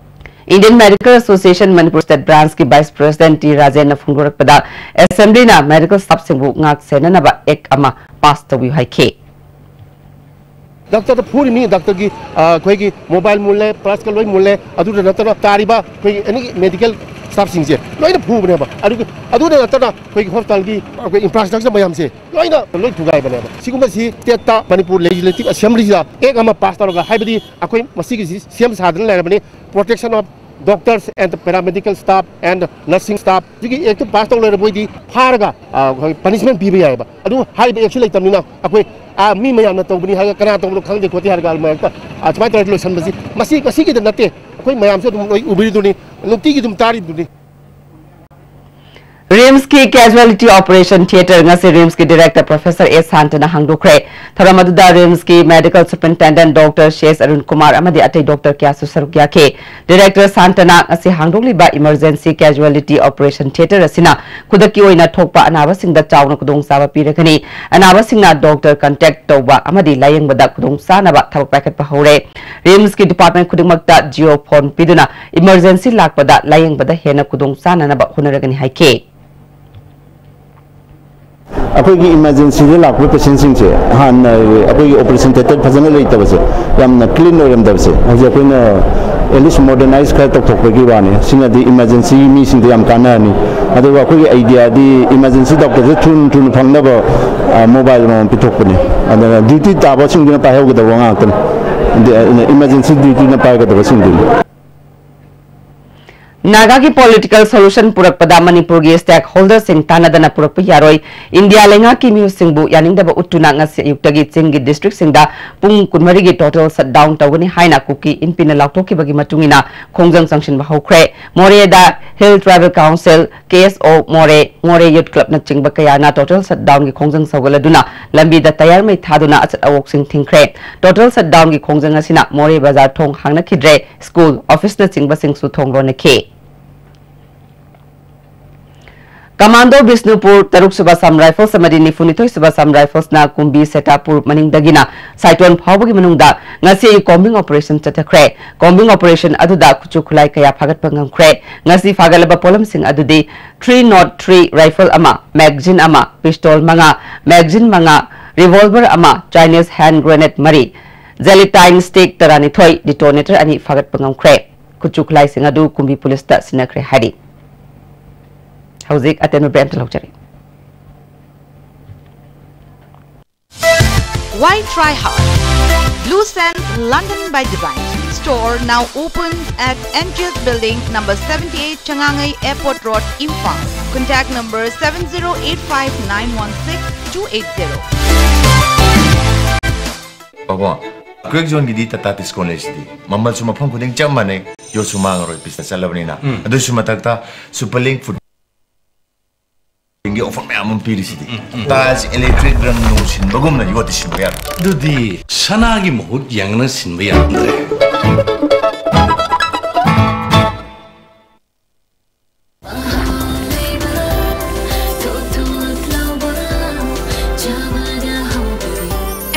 Indian Medical Association Manipur State Branchꯀꯤ Vice President ꯇꯤ ꯔꯥꯖꯦꯟꯅ ꯐꯣꯡꯗꯣꯔꯛꯄꯗ, Assemblyꯅ medical staffꯁꯤꯡꯕꯨ ꯉꯥꯛ ꯁꯦꯟꯅꯅꯕ Act ꯑꯃ pass ꯇꯧꯕꯤꯌꯨ ꯍꯥꯏꯈꯤ꯫ ꯗꯥꯛꯇꯔꯗ ꯐꯨꯔꯤꯃꯤ, ꯗꯥꯛꯇꯔꯒꯤ, ꯑ, ꯑꯩꯈꯣꯏꯒꯤ mobile ꯃꯨꯜꯂꯦ, purseꯀ ꯂꯣꯏ ꯃꯨꯜꯂꯦ꯫ ꯑꯗꯨꯗ ꯅꯠꯇꯅ ꯇꯥꯔꯤꯕ ꯑꯩꯈꯣꯏꯒꯤ any medical staffꯁꯤꯡꯁꯦ ꯂꯣꯏꯅ ꯐꯨꯕꯅꯦꯕ꯫ ꯑꯗꯨꯒ ꯑꯗꯨꯗ ꯅꯠꯇꯅ ꯑꯩꯈꯣꯏꯒꯤ hospitalꯒꯤ ꯑꯩꯈꯣꯏ infrastructure ꯃꯌꯥꯝꯁꯦ ꯂꯣꯏꯅ ꯂꯣꯏ ꯊꯨꯒꯥꯏꯕꯅꯦꯕ꯫ ꯁꯤꯒꯨꯝꯕꯁꯤ stateꯇ ꯃꯅꯤꯄꯨꯔ Legislative Assemblyꯁꯤꯗ Act ꯑꯃ pass ꯇꯧꯔꯒ, ꯍꯥꯏꯕꯗꯤ ꯑꯩꯈꯣꯏ ꯃꯁꯤꯒꯤꯁꯤ ꯁꯦꯝ ꯁꯥꯗꯅ ꯂꯩꯔꯕꯅꯤ, protection of Doctors and paramedical staff and nursing staff ꯁꯤꯒꯤ ꯑꯦꯛꯇꯨ ꯄꯥꯁ ꯇꯧ ꯂꯩꯔꯕ ꯑꯣꯏꯗꯤ ꯐꯥꯔꯒ, ꯑ, ꯑꯩꯈꯣꯏ ꯄꯅꯤꯁꯃꯦꯟ ꯄꯤꯕ ꯌꯥꯏꯑꯕ꯫ ꯑꯗꯨ ꯍꯥꯏꯔꯤꯕ ꯑꯦꯛꯁꯤ ꯂꯩꯇꯕꯅꯤꯅ ꯑꯩꯈꯣꯏ, ꯑ, ꯃꯤ ꯃꯌꯥꯝꯅ ꯇꯧꯕꯅꯤ ꯍꯥꯏꯔꯒ ꯀꯅꯥ ꯇꯧꯕꯅꯣ ꯈꯪꯗꯦ ꯈꯣꯠꯇꯦ ꯍꯥꯏꯔꯒ ꯑꯗꯨꯃꯥꯏꯅ, ꯑ, ꯁꯨꯃꯥꯏꯅ ꯇꯧꯔꯒ ꯂꯣꯏꯁꯤꯟꯕꯁꯤ ꯃꯁꯤ ꯉꯁꯤꯒꯤꯗ ꯅꯠꯇꯦ꯫ ꯑꯩꯈꯣꯏ ꯃꯌꯥꯝꯁꯨ ꯑꯗꯨꯝ ꯂꯣꯏ ꯎꯕꯤꯔꯤꯗꯨꯅꯤ, ꯅꯨꯡꯇꯤꯒꯤ ꯑꯗꯨꯝ ꯇꯥꯔꯤꯗꯨꯅꯤ꯫ ꯔꯤꯝꯁꯀꯤ casualty operation theatre ꯉꯁꯤ ꯔꯤꯝꯁꯀꯤ ꯗꯤꯔꯦꯛꯇꯔ ꯄ꯭ꯔꯣꯐꯦꯁꯔ ꯑꯦ ꯁꯥꯟꯇꯅ ꯍꯥꯡꯗꯣꯛꯈ꯭ꯔꯦ꯫ ꯊꯧꯔꯝ ꯑꯗꯨꯗ ꯔꯤꯝꯁꯀꯤ medical superintendent doctor C S Arun Kumar ꯑꯃꯗꯤ ꯑꯇꯩ ꯗꯣꯛꯇꯔ ꯀꯌꯥꯁꯨ ꯁꯔꯨꯛ ꯌꯥꯈꯤ꯫ ꯗꯤꯔꯦꯛꯇꯔ ꯁꯥꯟꯇꯅ ꯉꯁꯤ ꯍꯥꯡꯗꯣꯛꯂꯤꯕ ꯏꯃꯔꯖꯦꯟꯁꯤ casualty operation theatre ꯑꯁꯤꯅ ꯈꯨꯗꯛꯀꯤ ꯑꯣꯏꯅ ꯊꯣꯛꯄ ꯑꯅꯥꯕꯁꯤꯡꯗ ꯆꯥꯎꯅ ꯈꯨꯗꯣꯡꯆꯥꯕ ꯄꯤꯔꯒꯅꯤ꯫ ꯑꯅꯥꯕꯁꯤꯡꯅ ꯗꯣꯛꯇꯔ ꯀꯟꯇꯦꯛ ꯇꯧꯕ ꯑꯃꯗꯤ ꯂꯥꯌꯦꯡꯕꯗ ꯈꯨꯗꯣꯡꯆꯥꯅꯕ ꯊꯕꯛ ꯄꯥꯏꯈꯠꯄ ꯍꯧꯔꯦ꯫ ꯔꯤꯝꯁꯀꯤ ꯗꯤꯄꯥꯔꯠꯃꯦꯟꯠ ꯈꯨꯗꯤꯡꯃꯛꯇ ꯖꯤꯑꯣ ꯐꯣꯟ ꯄꯤꯗꯨꯅ ꯏꯃꯔꯖꯦꯟꯁꯤ ꯂꯥꯛꯄꯗ ꯂꯥꯌꯦꯡꯕꯗ ꯍꯦꯟꯅ ꯈꯨꯗꯣꯡꯆꯥꯅꯅꯕ ꯍꯣꯠꯅꯔꯒꯅꯤ ꯍꯥꯏꯈꯤ꯫ ꯑꯩꯈꯣꯏꯒꯤ ꯏꯃꯔꯖꯦꯟꯁꯤꯗ ꯂꯥꯛꯄ ꯄꯦꯁꯦꯟꯁꯤꯡꯁꯦ ꯍꯥꯟꯅ ꯑꯩꯈꯣꯏꯒꯤ ꯑꯣꯄꯔꯦꯁꯟ ꯊꯤꯌꯦꯇꯔ ꯐꯖꯅ ꯂꯩꯇꯕꯁꯦ, ꯌꯥꯝꯅ ꯀ꯭ꯂꯤꯟ ꯑꯣꯏꯔꯝꯗꯕꯁꯦ, ꯍꯧꯖꯤꯛ ꯑꯩꯈꯣꯏꯅ ꯑꯦꯠꯂꯤꯁ ꯃꯣꯗꯔꯅꯥꯏꯁ ꯈꯔ ꯇꯧꯊꯣꯛꯄꯒꯤ ꯋꯥꯅꯤ꯫ ꯁꯤꯅꯗꯤ ꯏꯃꯔꯖꯦꯟꯁꯤꯒꯤ ꯃꯤꯁꯤꯡꯗ ꯌꯥꯝ ꯀꯥꯟꯅꯔꯅꯤ꯫ ꯑꯗꯨꯒ ꯑꯩꯈꯣꯏꯒꯤ ꯑꯥꯏꯗꯤꯌꯥꯗꯤ ꯏꯃꯔꯖꯦꯟꯁꯤ ꯗꯣꯛꯇꯔꯁꯦ ꯊꯨꯅ ꯊꯨꯅ ꯐꯪꯅꯕ, ꯑ, ꯃꯣꯕꯥꯏꯜ ꯑꯃꯃꯝ ꯄꯤꯊꯣꯛꯄꯅꯤ꯫ ꯑꯗꯨꯅ ꯗ꯭ꯌꯨꯇꯤ ꯇꯥꯕꯁꯤꯡꯗꯨꯅ ꯄꯥꯏꯍꯧꯒꯗꯕ ꯉꯥꯛꯇꯅꯤ꯫ ꯑꯗꯨ, ꯑꯗꯨꯅ ꯏꯃꯔꯖꯦꯟꯁꯤ ꯗ꯭ꯌꯨꯇꯤꯅ ꯄꯥꯏꯒꯗꯕꯁꯤꯡꯗꯨꯅꯤ꯫ ꯅꯥꯒꯥꯒꯤ ꯄꯣꯂꯤꯇꯤꯀꯦꯜ ꯁꯣꯂꯨꯁꯟ ꯄꯨꯔꯛꯄꯗ ꯃꯅꯤꯄꯨꯔꯒꯤ ꯁ꯭ꯇꯦꯛ ꯍꯣꯜꯗꯔꯁꯤꯡ ꯇꯥꯟꯅꯗꯅ ꯄꯨꯔꯛꯄ ꯌꯥꯔꯣꯏ꯫ ꯏꯟꯗꯤꯌꯥ ꯂꯩꯉꯥꯛꯀꯤ ꯃꯤꯑꯣꯏꯁꯤꯡꯕꯨ ꯌꯥꯅꯤꯡꯗꯕ ꯎꯠꯇꯨꯅ ꯉꯁꯤ ꯑꯌꯨꯛꯇꯒꯤ ꯆꯤꯡꯒꯤ ꯗꯤꯁꯇ꯭ꯔꯤꯛꯁꯤꯡꯗ ꯄꯨꯡ ꯀꯨꯟꯃꯔꯤꯒꯤ ꯇꯣꯇꯦꯜ ꯁꯠꯗꯥꯎꯟ ꯇꯧꯒꯅꯤ ꯍꯥꯏꯅ ꯀꯨꯀꯤ ꯏꯟꯄꯤꯅ ꯂꯥꯎꯊꯣꯛꯈꯤꯕꯒꯤ ꯃꯇꯨꯡ ꯏꯟꯅ ꯈꯣꯡꯖꯪ ꯆꯪꯁꯤꯟꯕ ꯍꯧꯈ꯭ꯔꯦ꯫ ꯃꯣꯔꯦꯗ ꯍꯤꯜ ꯇ꯭ꯔꯥꯏꯕꯦꯜ ꯀꯥꯎꯟꯁꯤꯜ, ꯀꯦ ꯑꯦꯁ ꯑꯣ ꯃꯣꯔꯦ, ꯃꯣꯔꯦ ꯌꯨꯠ ꯀ꯭ꯂꯕꯅꯆꯤꯡꯕ ꯀꯌꯥꯅ ꯇꯣꯇꯦꯜ ꯁꯠꯗꯥꯎꯟꯒꯤ ꯈꯣꯡꯖꯪ ꯁꯧꯒꯠꯂꯗꯨꯅ ꯂꯝꯕꯤꯗ ꯇꯌꯥꯔ ꯃꯩ ꯊꯥꯗꯨꯅ ꯑꯆꯠ ꯑꯋꯣꯛꯁꯤꯡ ꯊꯤꯡꯈ꯭ꯔꯦ꯫ ꯇꯣꯇꯦꯜ ꯁꯠꯗꯥꯎꯟꯒꯤ ꯈꯣꯡꯖꯪ ꯑꯁꯤꯅ ꯃꯣꯔꯦ ꯕꯖꯥꯔ ꯊꯣꯡ ꯍꯥꯡꯅꯈꯤꯗ꯭ꯔꯦ꯫ ꯁ꯭ꯀꯨꯜ, ꯑꯣꯐꯤꯁꯅꯆꯤꯡꯕꯁꯤꯡꯁꯨ ꯊꯣꯡ ꯂꯣꯟꯅꯈꯤ꯫ ꯀꯃꯥꯟꯗꯣ ꯕꯤꯁꯅꯨꯄꯨꯔ ꯇꯔꯨꯛ ꯁꯨꯕ ꯑꯁꯥꯝ ꯔꯥꯏꯐꯜꯁ ꯑꯃꯗꯤ ꯅꯤꯐꯨ ꯅꯤꯊꯣꯏ ꯁꯨꯕ ꯑꯁꯥꯝ ꯔꯥꯏꯐꯜꯁꯅ ꯀꯨꯝꯕꯤ ꯁꯦꯇꯥꯄꯨꯔ ꯃꯅꯤꯡꯗꯒꯤꯅ ꯁꯥꯏꯇꯣꯟ ꯐꯥꯎꯕꯒꯤ ꯃꯅꯨꯡꯗ ꯉꯁꯤ ꯑꯌꯨꯛ ꯀꯣꯝꯕꯤꯡ ꯑꯣꯄꯔꯦꯁꯟ ꯆꯠꯊꯈ꯭ꯔꯦ꯫ ꯀꯣꯝꯕꯤꯡ ꯑꯣꯄꯔꯦꯁꯟ ꯑꯗꯨꯗ ꯈꯨꯠꯁꯨ ꯈꯨꯠꯂꯥꯏ ꯀꯌꯥ ꯐꯥꯒꯠꯄ ꯉꯝꯈ꯭ꯔꯦ꯫ ꯉꯁꯤ ꯐꯥꯒꯠꯂꯕ ꯄꯣꯠꯂꯝꯁꯤꯡ ꯑꯗꯨꯗꯤ ꯊ꯭ꯔꯤ ꯅꯣꯠ ꯊ꯭ꯔꯤ ꯔꯥꯏꯐꯜ ꯑꯃ, ꯃꯦꯒꯖꯤꯟ ꯑꯃ, ꯄꯤꯁꯇꯣꯜ ꯃꯉꯥ, ꯃꯦꯒꯖꯤꯟ ꯃꯉꯥ, ꯔꯤꯚꯣꯜꯚꯔ ꯑꯃ, ꯆꯥꯏꯅꯤꯁ ꯍꯦꯟ ꯒ꯭ꯔꯦꯅꯦꯗ ꯃꯔꯤ, ꯖꯦꯂꯤꯇꯥꯏꯟ ꯁ꯭ꯇꯤꯛ ꯇꯔꯥꯅꯤꯊꯣꯏ, ꯗꯤꯇꯣꯅꯦꯇꯔ ꯑꯅꯤ ꯐꯥꯒꯠꯄ ꯉꯝꯈ꯭ꯔꯦ꯫ ꯈꯨꯠꯁꯨ ꯈꯨꯠꯂꯥꯏꯁꯤꯡ ꯑꯗꯨ ꯀꯨꯝꯕꯤ ꯄꯨꯂꯤꯁꯇ ꯁꯤꯟꯅꯈ꯭ꯔꯦ ꯍꯥꯏꯔꯤ꯫ ꯍꯧꯖꯤꯛ ꯑꯇꯦꯟꯕ ꯕ꯭ꯔꯦꯛ ꯑꯃꯇ ꯂꯧꯖꯔꯤ꯫ Why try hard? Blue Sands London by Divine Sweets store now open at N G S Building, number seventy-eight, Changangai Airport Road, Imphal. Contact number seven zero eight five nine one six two eight zero. ꯄꯥꯕꯨꯡ, quake ꯖꯣꯟꯒꯤꯗꯤ Tata discount ꯂꯩꯁꯤꯗꯤ꯫ ꯃꯃꯜꯁꯨ ꯃꯐꯝ ꯈꯨꯗꯤꯡ ꯆꯞ ꯃꯥꯟꯅꯩ, ꯌꯣꯠꯁꯨ ꯃꯥꯡꯉꯔꯣꯏ, ꯄꯤꯁꯇ ꯆꯠꯂꯕꯅꯤꯅ꯫ ꯎꯝ꯫ ꯑꯗꯨꯁꯨ ꯃꯊꯛꯇ super link food ꯒꯤ offer ꯃꯌꯥꯝ ꯑꯃ ꯄꯤꯔꯤꯁꯤꯗꯤ꯫ ꯎꯝ, ꯎꯝ꯫ ꯇꯥꯏꯜꯁ, ꯏꯂꯦꯛꯇ꯭ꯔꯤꯛ ꯔꯪ ꯅꯨꯡ ꯁꯤꯟꯕꯒꯨꯝꯅ ꯌꯣꯠꯇꯤ ꯁꯤꯟꯕ ꯌꯥꯔꯣꯏ꯫ ꯑꯗꯨꯗꯤ ꯁꯅꯥꯒꯤ ꯃꯍꯨꯠ ꯌꯦꯡꯉꯅ ꯁꯤꯟꯕ ꯌꯥꯔꯝꯗ꯭ꯔꯦ꯫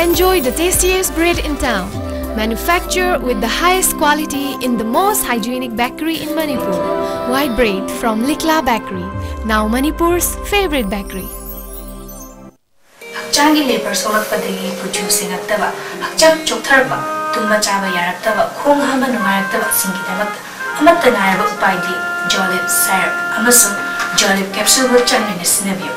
Enjoy the tastiest bread in town. Manufactured with the highest quality in the most hygienic bakery in Manipur. White bread from Likla Bakery, now Manipur's favorite bakery. ꯍꯛꯆꯥꯡꯒꯤ ꯂꯦꯕꯔ ꯁꯣꯛꯂꯛꯄꯗꯒꯤ ꯀꯨꯆꯨ ꯁꯦꯡꯉꯛꯇꯕ, ꯍꯛꯆꯥꯡ ꯆꯣꯛꯊꯔꯛꯄ, ꯇꯨꯝꯕ ꯆꯥꯕ ꯌꯥꯔꯛꯇꯕ, ꯈꯣꯡ ꯍꯥꯝꯕ ꯅꯨꯡꯉꯥꯏꯔꯛꯇꯕꯁꯤꯡꯒꯤꯗꯃꯛꯇ ꯑꯃꯠꯇ ꯉꯥꯏꯔꯕ ꯎꯄꯥꯏꯗꯤ ꯖꯣꯂꯤꯞ ꯁꯥꯏꯔꯞ ꯑꯃꯁꯨꯡ ꯖꯣꯂꯤꯞ ꯀꯦꯞꯁꯨꯜ ꯕꯨꯠ ꯆꯥꯡ ꯅꯥꯏꯅ ꯁꯤꯖꯤꯟꯅꯕꯤꯌꯨ꯫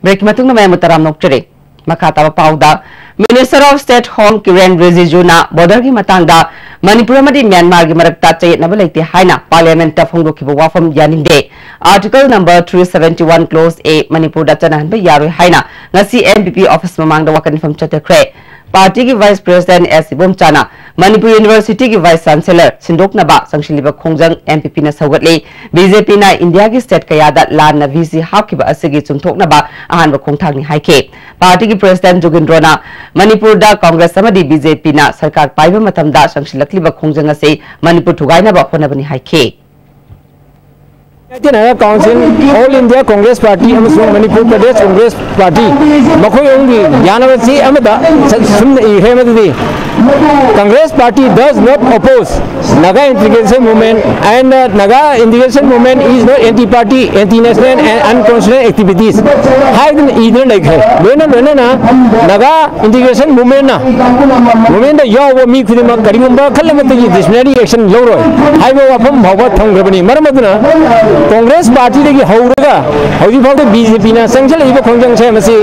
ꯕ꯭ꯔꯦꯛꯀꯤ ꯃꯇꯨꯡꯗ ꯃꯌꯥꯝꯕꯨ ꯇꯔꯥꯝꯅ ꯑꯣꯛꯆꯔꯤ꯫ ꯃꯈꯥ ꯇꯥꯕ ꯄꯥꯎꯗ, Minister of State Home ꯀꯤꯔꯦꯟ ꯔꯤꯖꯤꯖꯨꯅ ꯕꯣꯔꯗꯔꯒꯤ ꯃꯇꯥꯡꯗ ꯃꯅꯤꯄꯨꯔ ꯑꯃꯗꯤ ꯃ꯭ꯌꯥꯟꯃꯥꯔꯒꯤ ꯃꯔꯛꯇ ꯆꯌꯦꯠꯅꯕ ꯂꯩꯇꯦ ꯍꯥꯏꯅ ꯄꯥꯔꯂꯤꯌꯥꯃꯦꯟꯠꯇ ꯐꯣꯡꯗꯣꯛꯈꯤꯕ ꯋꯥꯐꯝ ꯌꯥꯅꯤꯡꯗꯦ꯫ Article number three seventy one clause A ꯃꯅꯤꯄꯨꯔꯗ ꯆꯠꯅꯍꯟꯕ ꯌꯥꯔꯣꯏ ꯍꯥꯏꯅ ꯉꯁꯤ M P P office ꯃꯃꯥꯡꯗ ꯋꯥꯀꯠ ꯃꯤꯐꯝ ꯆꯠꯊꯈ꯭ꯔꯦ꯫ ꯄꯥꯔꯇꯤꯒꯤ Vice President S ꯏꯕꯣꯝꯆꯥꯅ ꯃꯅꯤꯄꯨꯔ ꯌꯨꯅꯤꯚꯔꯁꯤꯇꯤꯒꯤ Vice Chancellor ꯁꯤꯟꯗꯣꯛꯅꯕ ꯆꯪꯁꯤꯜꯂꯤꯕ ꯈꯣꯡꯖꯪ M P Pꯅ ꯁꯧꯒꯠꯂꯤ꯫ B J Pꯅ ꯏꯟꯗꯤꯌꯥꯒꯤ state ꯀꯌꯥꯗ ꯂꯥꯟꯅ V C ꯍꯥꯞꯈꯤꯕ ꯑꯁꯤꯒꯤ ꯆꯨꯝꯊꯣꯛꯅꯕ ꯑꯍꯥꯟꯕ ꯈꯣꯡꯊꯥꯡꯅꯤ ꯍꯥꯏꯈꯤ꯫ ꯄꯥꯔꯇꯤꯒꯤ President ꯖꯨꯒꯤꯟꯗ꯭ꯔꯣꯅ ꯃꯅꯤꯄꯨꯔꯗ Congress ꯑꯃꯗꯤ B J Pꯅ ꯁꯔꯀꯥꯔ ꯄꯥꯏꯕ ꯃꯇꯝꯗ ꯆꯪꯁꯤꯜꯂꯛꯂꯤꯕ ꯈꯣꯡꯖꯪ ꯑꯁꯤ ꯃꯅꯤꯄꯨꯔ ꯊꯨꯒꯥꯏꯅꯕ ꯍꯣꯠꯅꯕꯅꯤ ꯍꯥꯏꯈꯤ꯫ United Arab Council, All India Congress Party ꯑꯃꯁꯨꯡ ꯃꯅꯤꯄꯨꯔ ꯄ꯭ꯔꯗꯦꯁ ꯀꯣꯡꯒ꯭ꯔꯦꯁ ꯄꯥꯔꯇꯤ ꯃꯈꯣꯏ ꯑꯍꯨꯝꯒꯤ ꯌꯥꯅꯕ ꯆꯦ ꯑꯃꯗ ꯁꯨꯝꯅ ꯏꯈ꯭ꯔꯦ꯫ ꯃꯗꯨꯗꯤ Congress party does not oppose Naga integration movement and uh, Naga integration movement is not anti-party, anti-national and unconstitutional activities ꯍꯥꯏꯗꯅ ꯏꯗꯨꯅ ꯂꯩꯈ꯭ꯔꯦ꯫ ꯂꯣꯏꯅ ꯂꯣꯏꯅꯅ Naga integration movementꯅ movementꯗ ꯌꯥꯎꯕ ꯃꯤ ꯈꯨꯗꯤꯡꯃꯛ ꯀꯔꯤꯒꯨꯝꯕ ꯈꯜ ꯑꯃꯠꯇꯒꯤ disciplinary action ꯂꯧꯔꯣꯏ ꯍꯥꯏꯕ ꯋꯥꯐꯝ ꯐꯥꯎꯕ ꯊꯝꯈ꯭ꯔꯕꯅꯤ꯫ ꯃꯔꯝ ꯑꯗꯨꯅ Congress partyꯗꯒꯤ ꯍꯧꯔꯒ ꯍꯧꯖꯤꯛ ꯐꯥꯎꯗ BJPꯅ ꯆꯪꯁꯤꯜꯂꯛꯏꯕ ꯈꯣꯡꯖꯪꯁꯦ ꯃꯁꯤ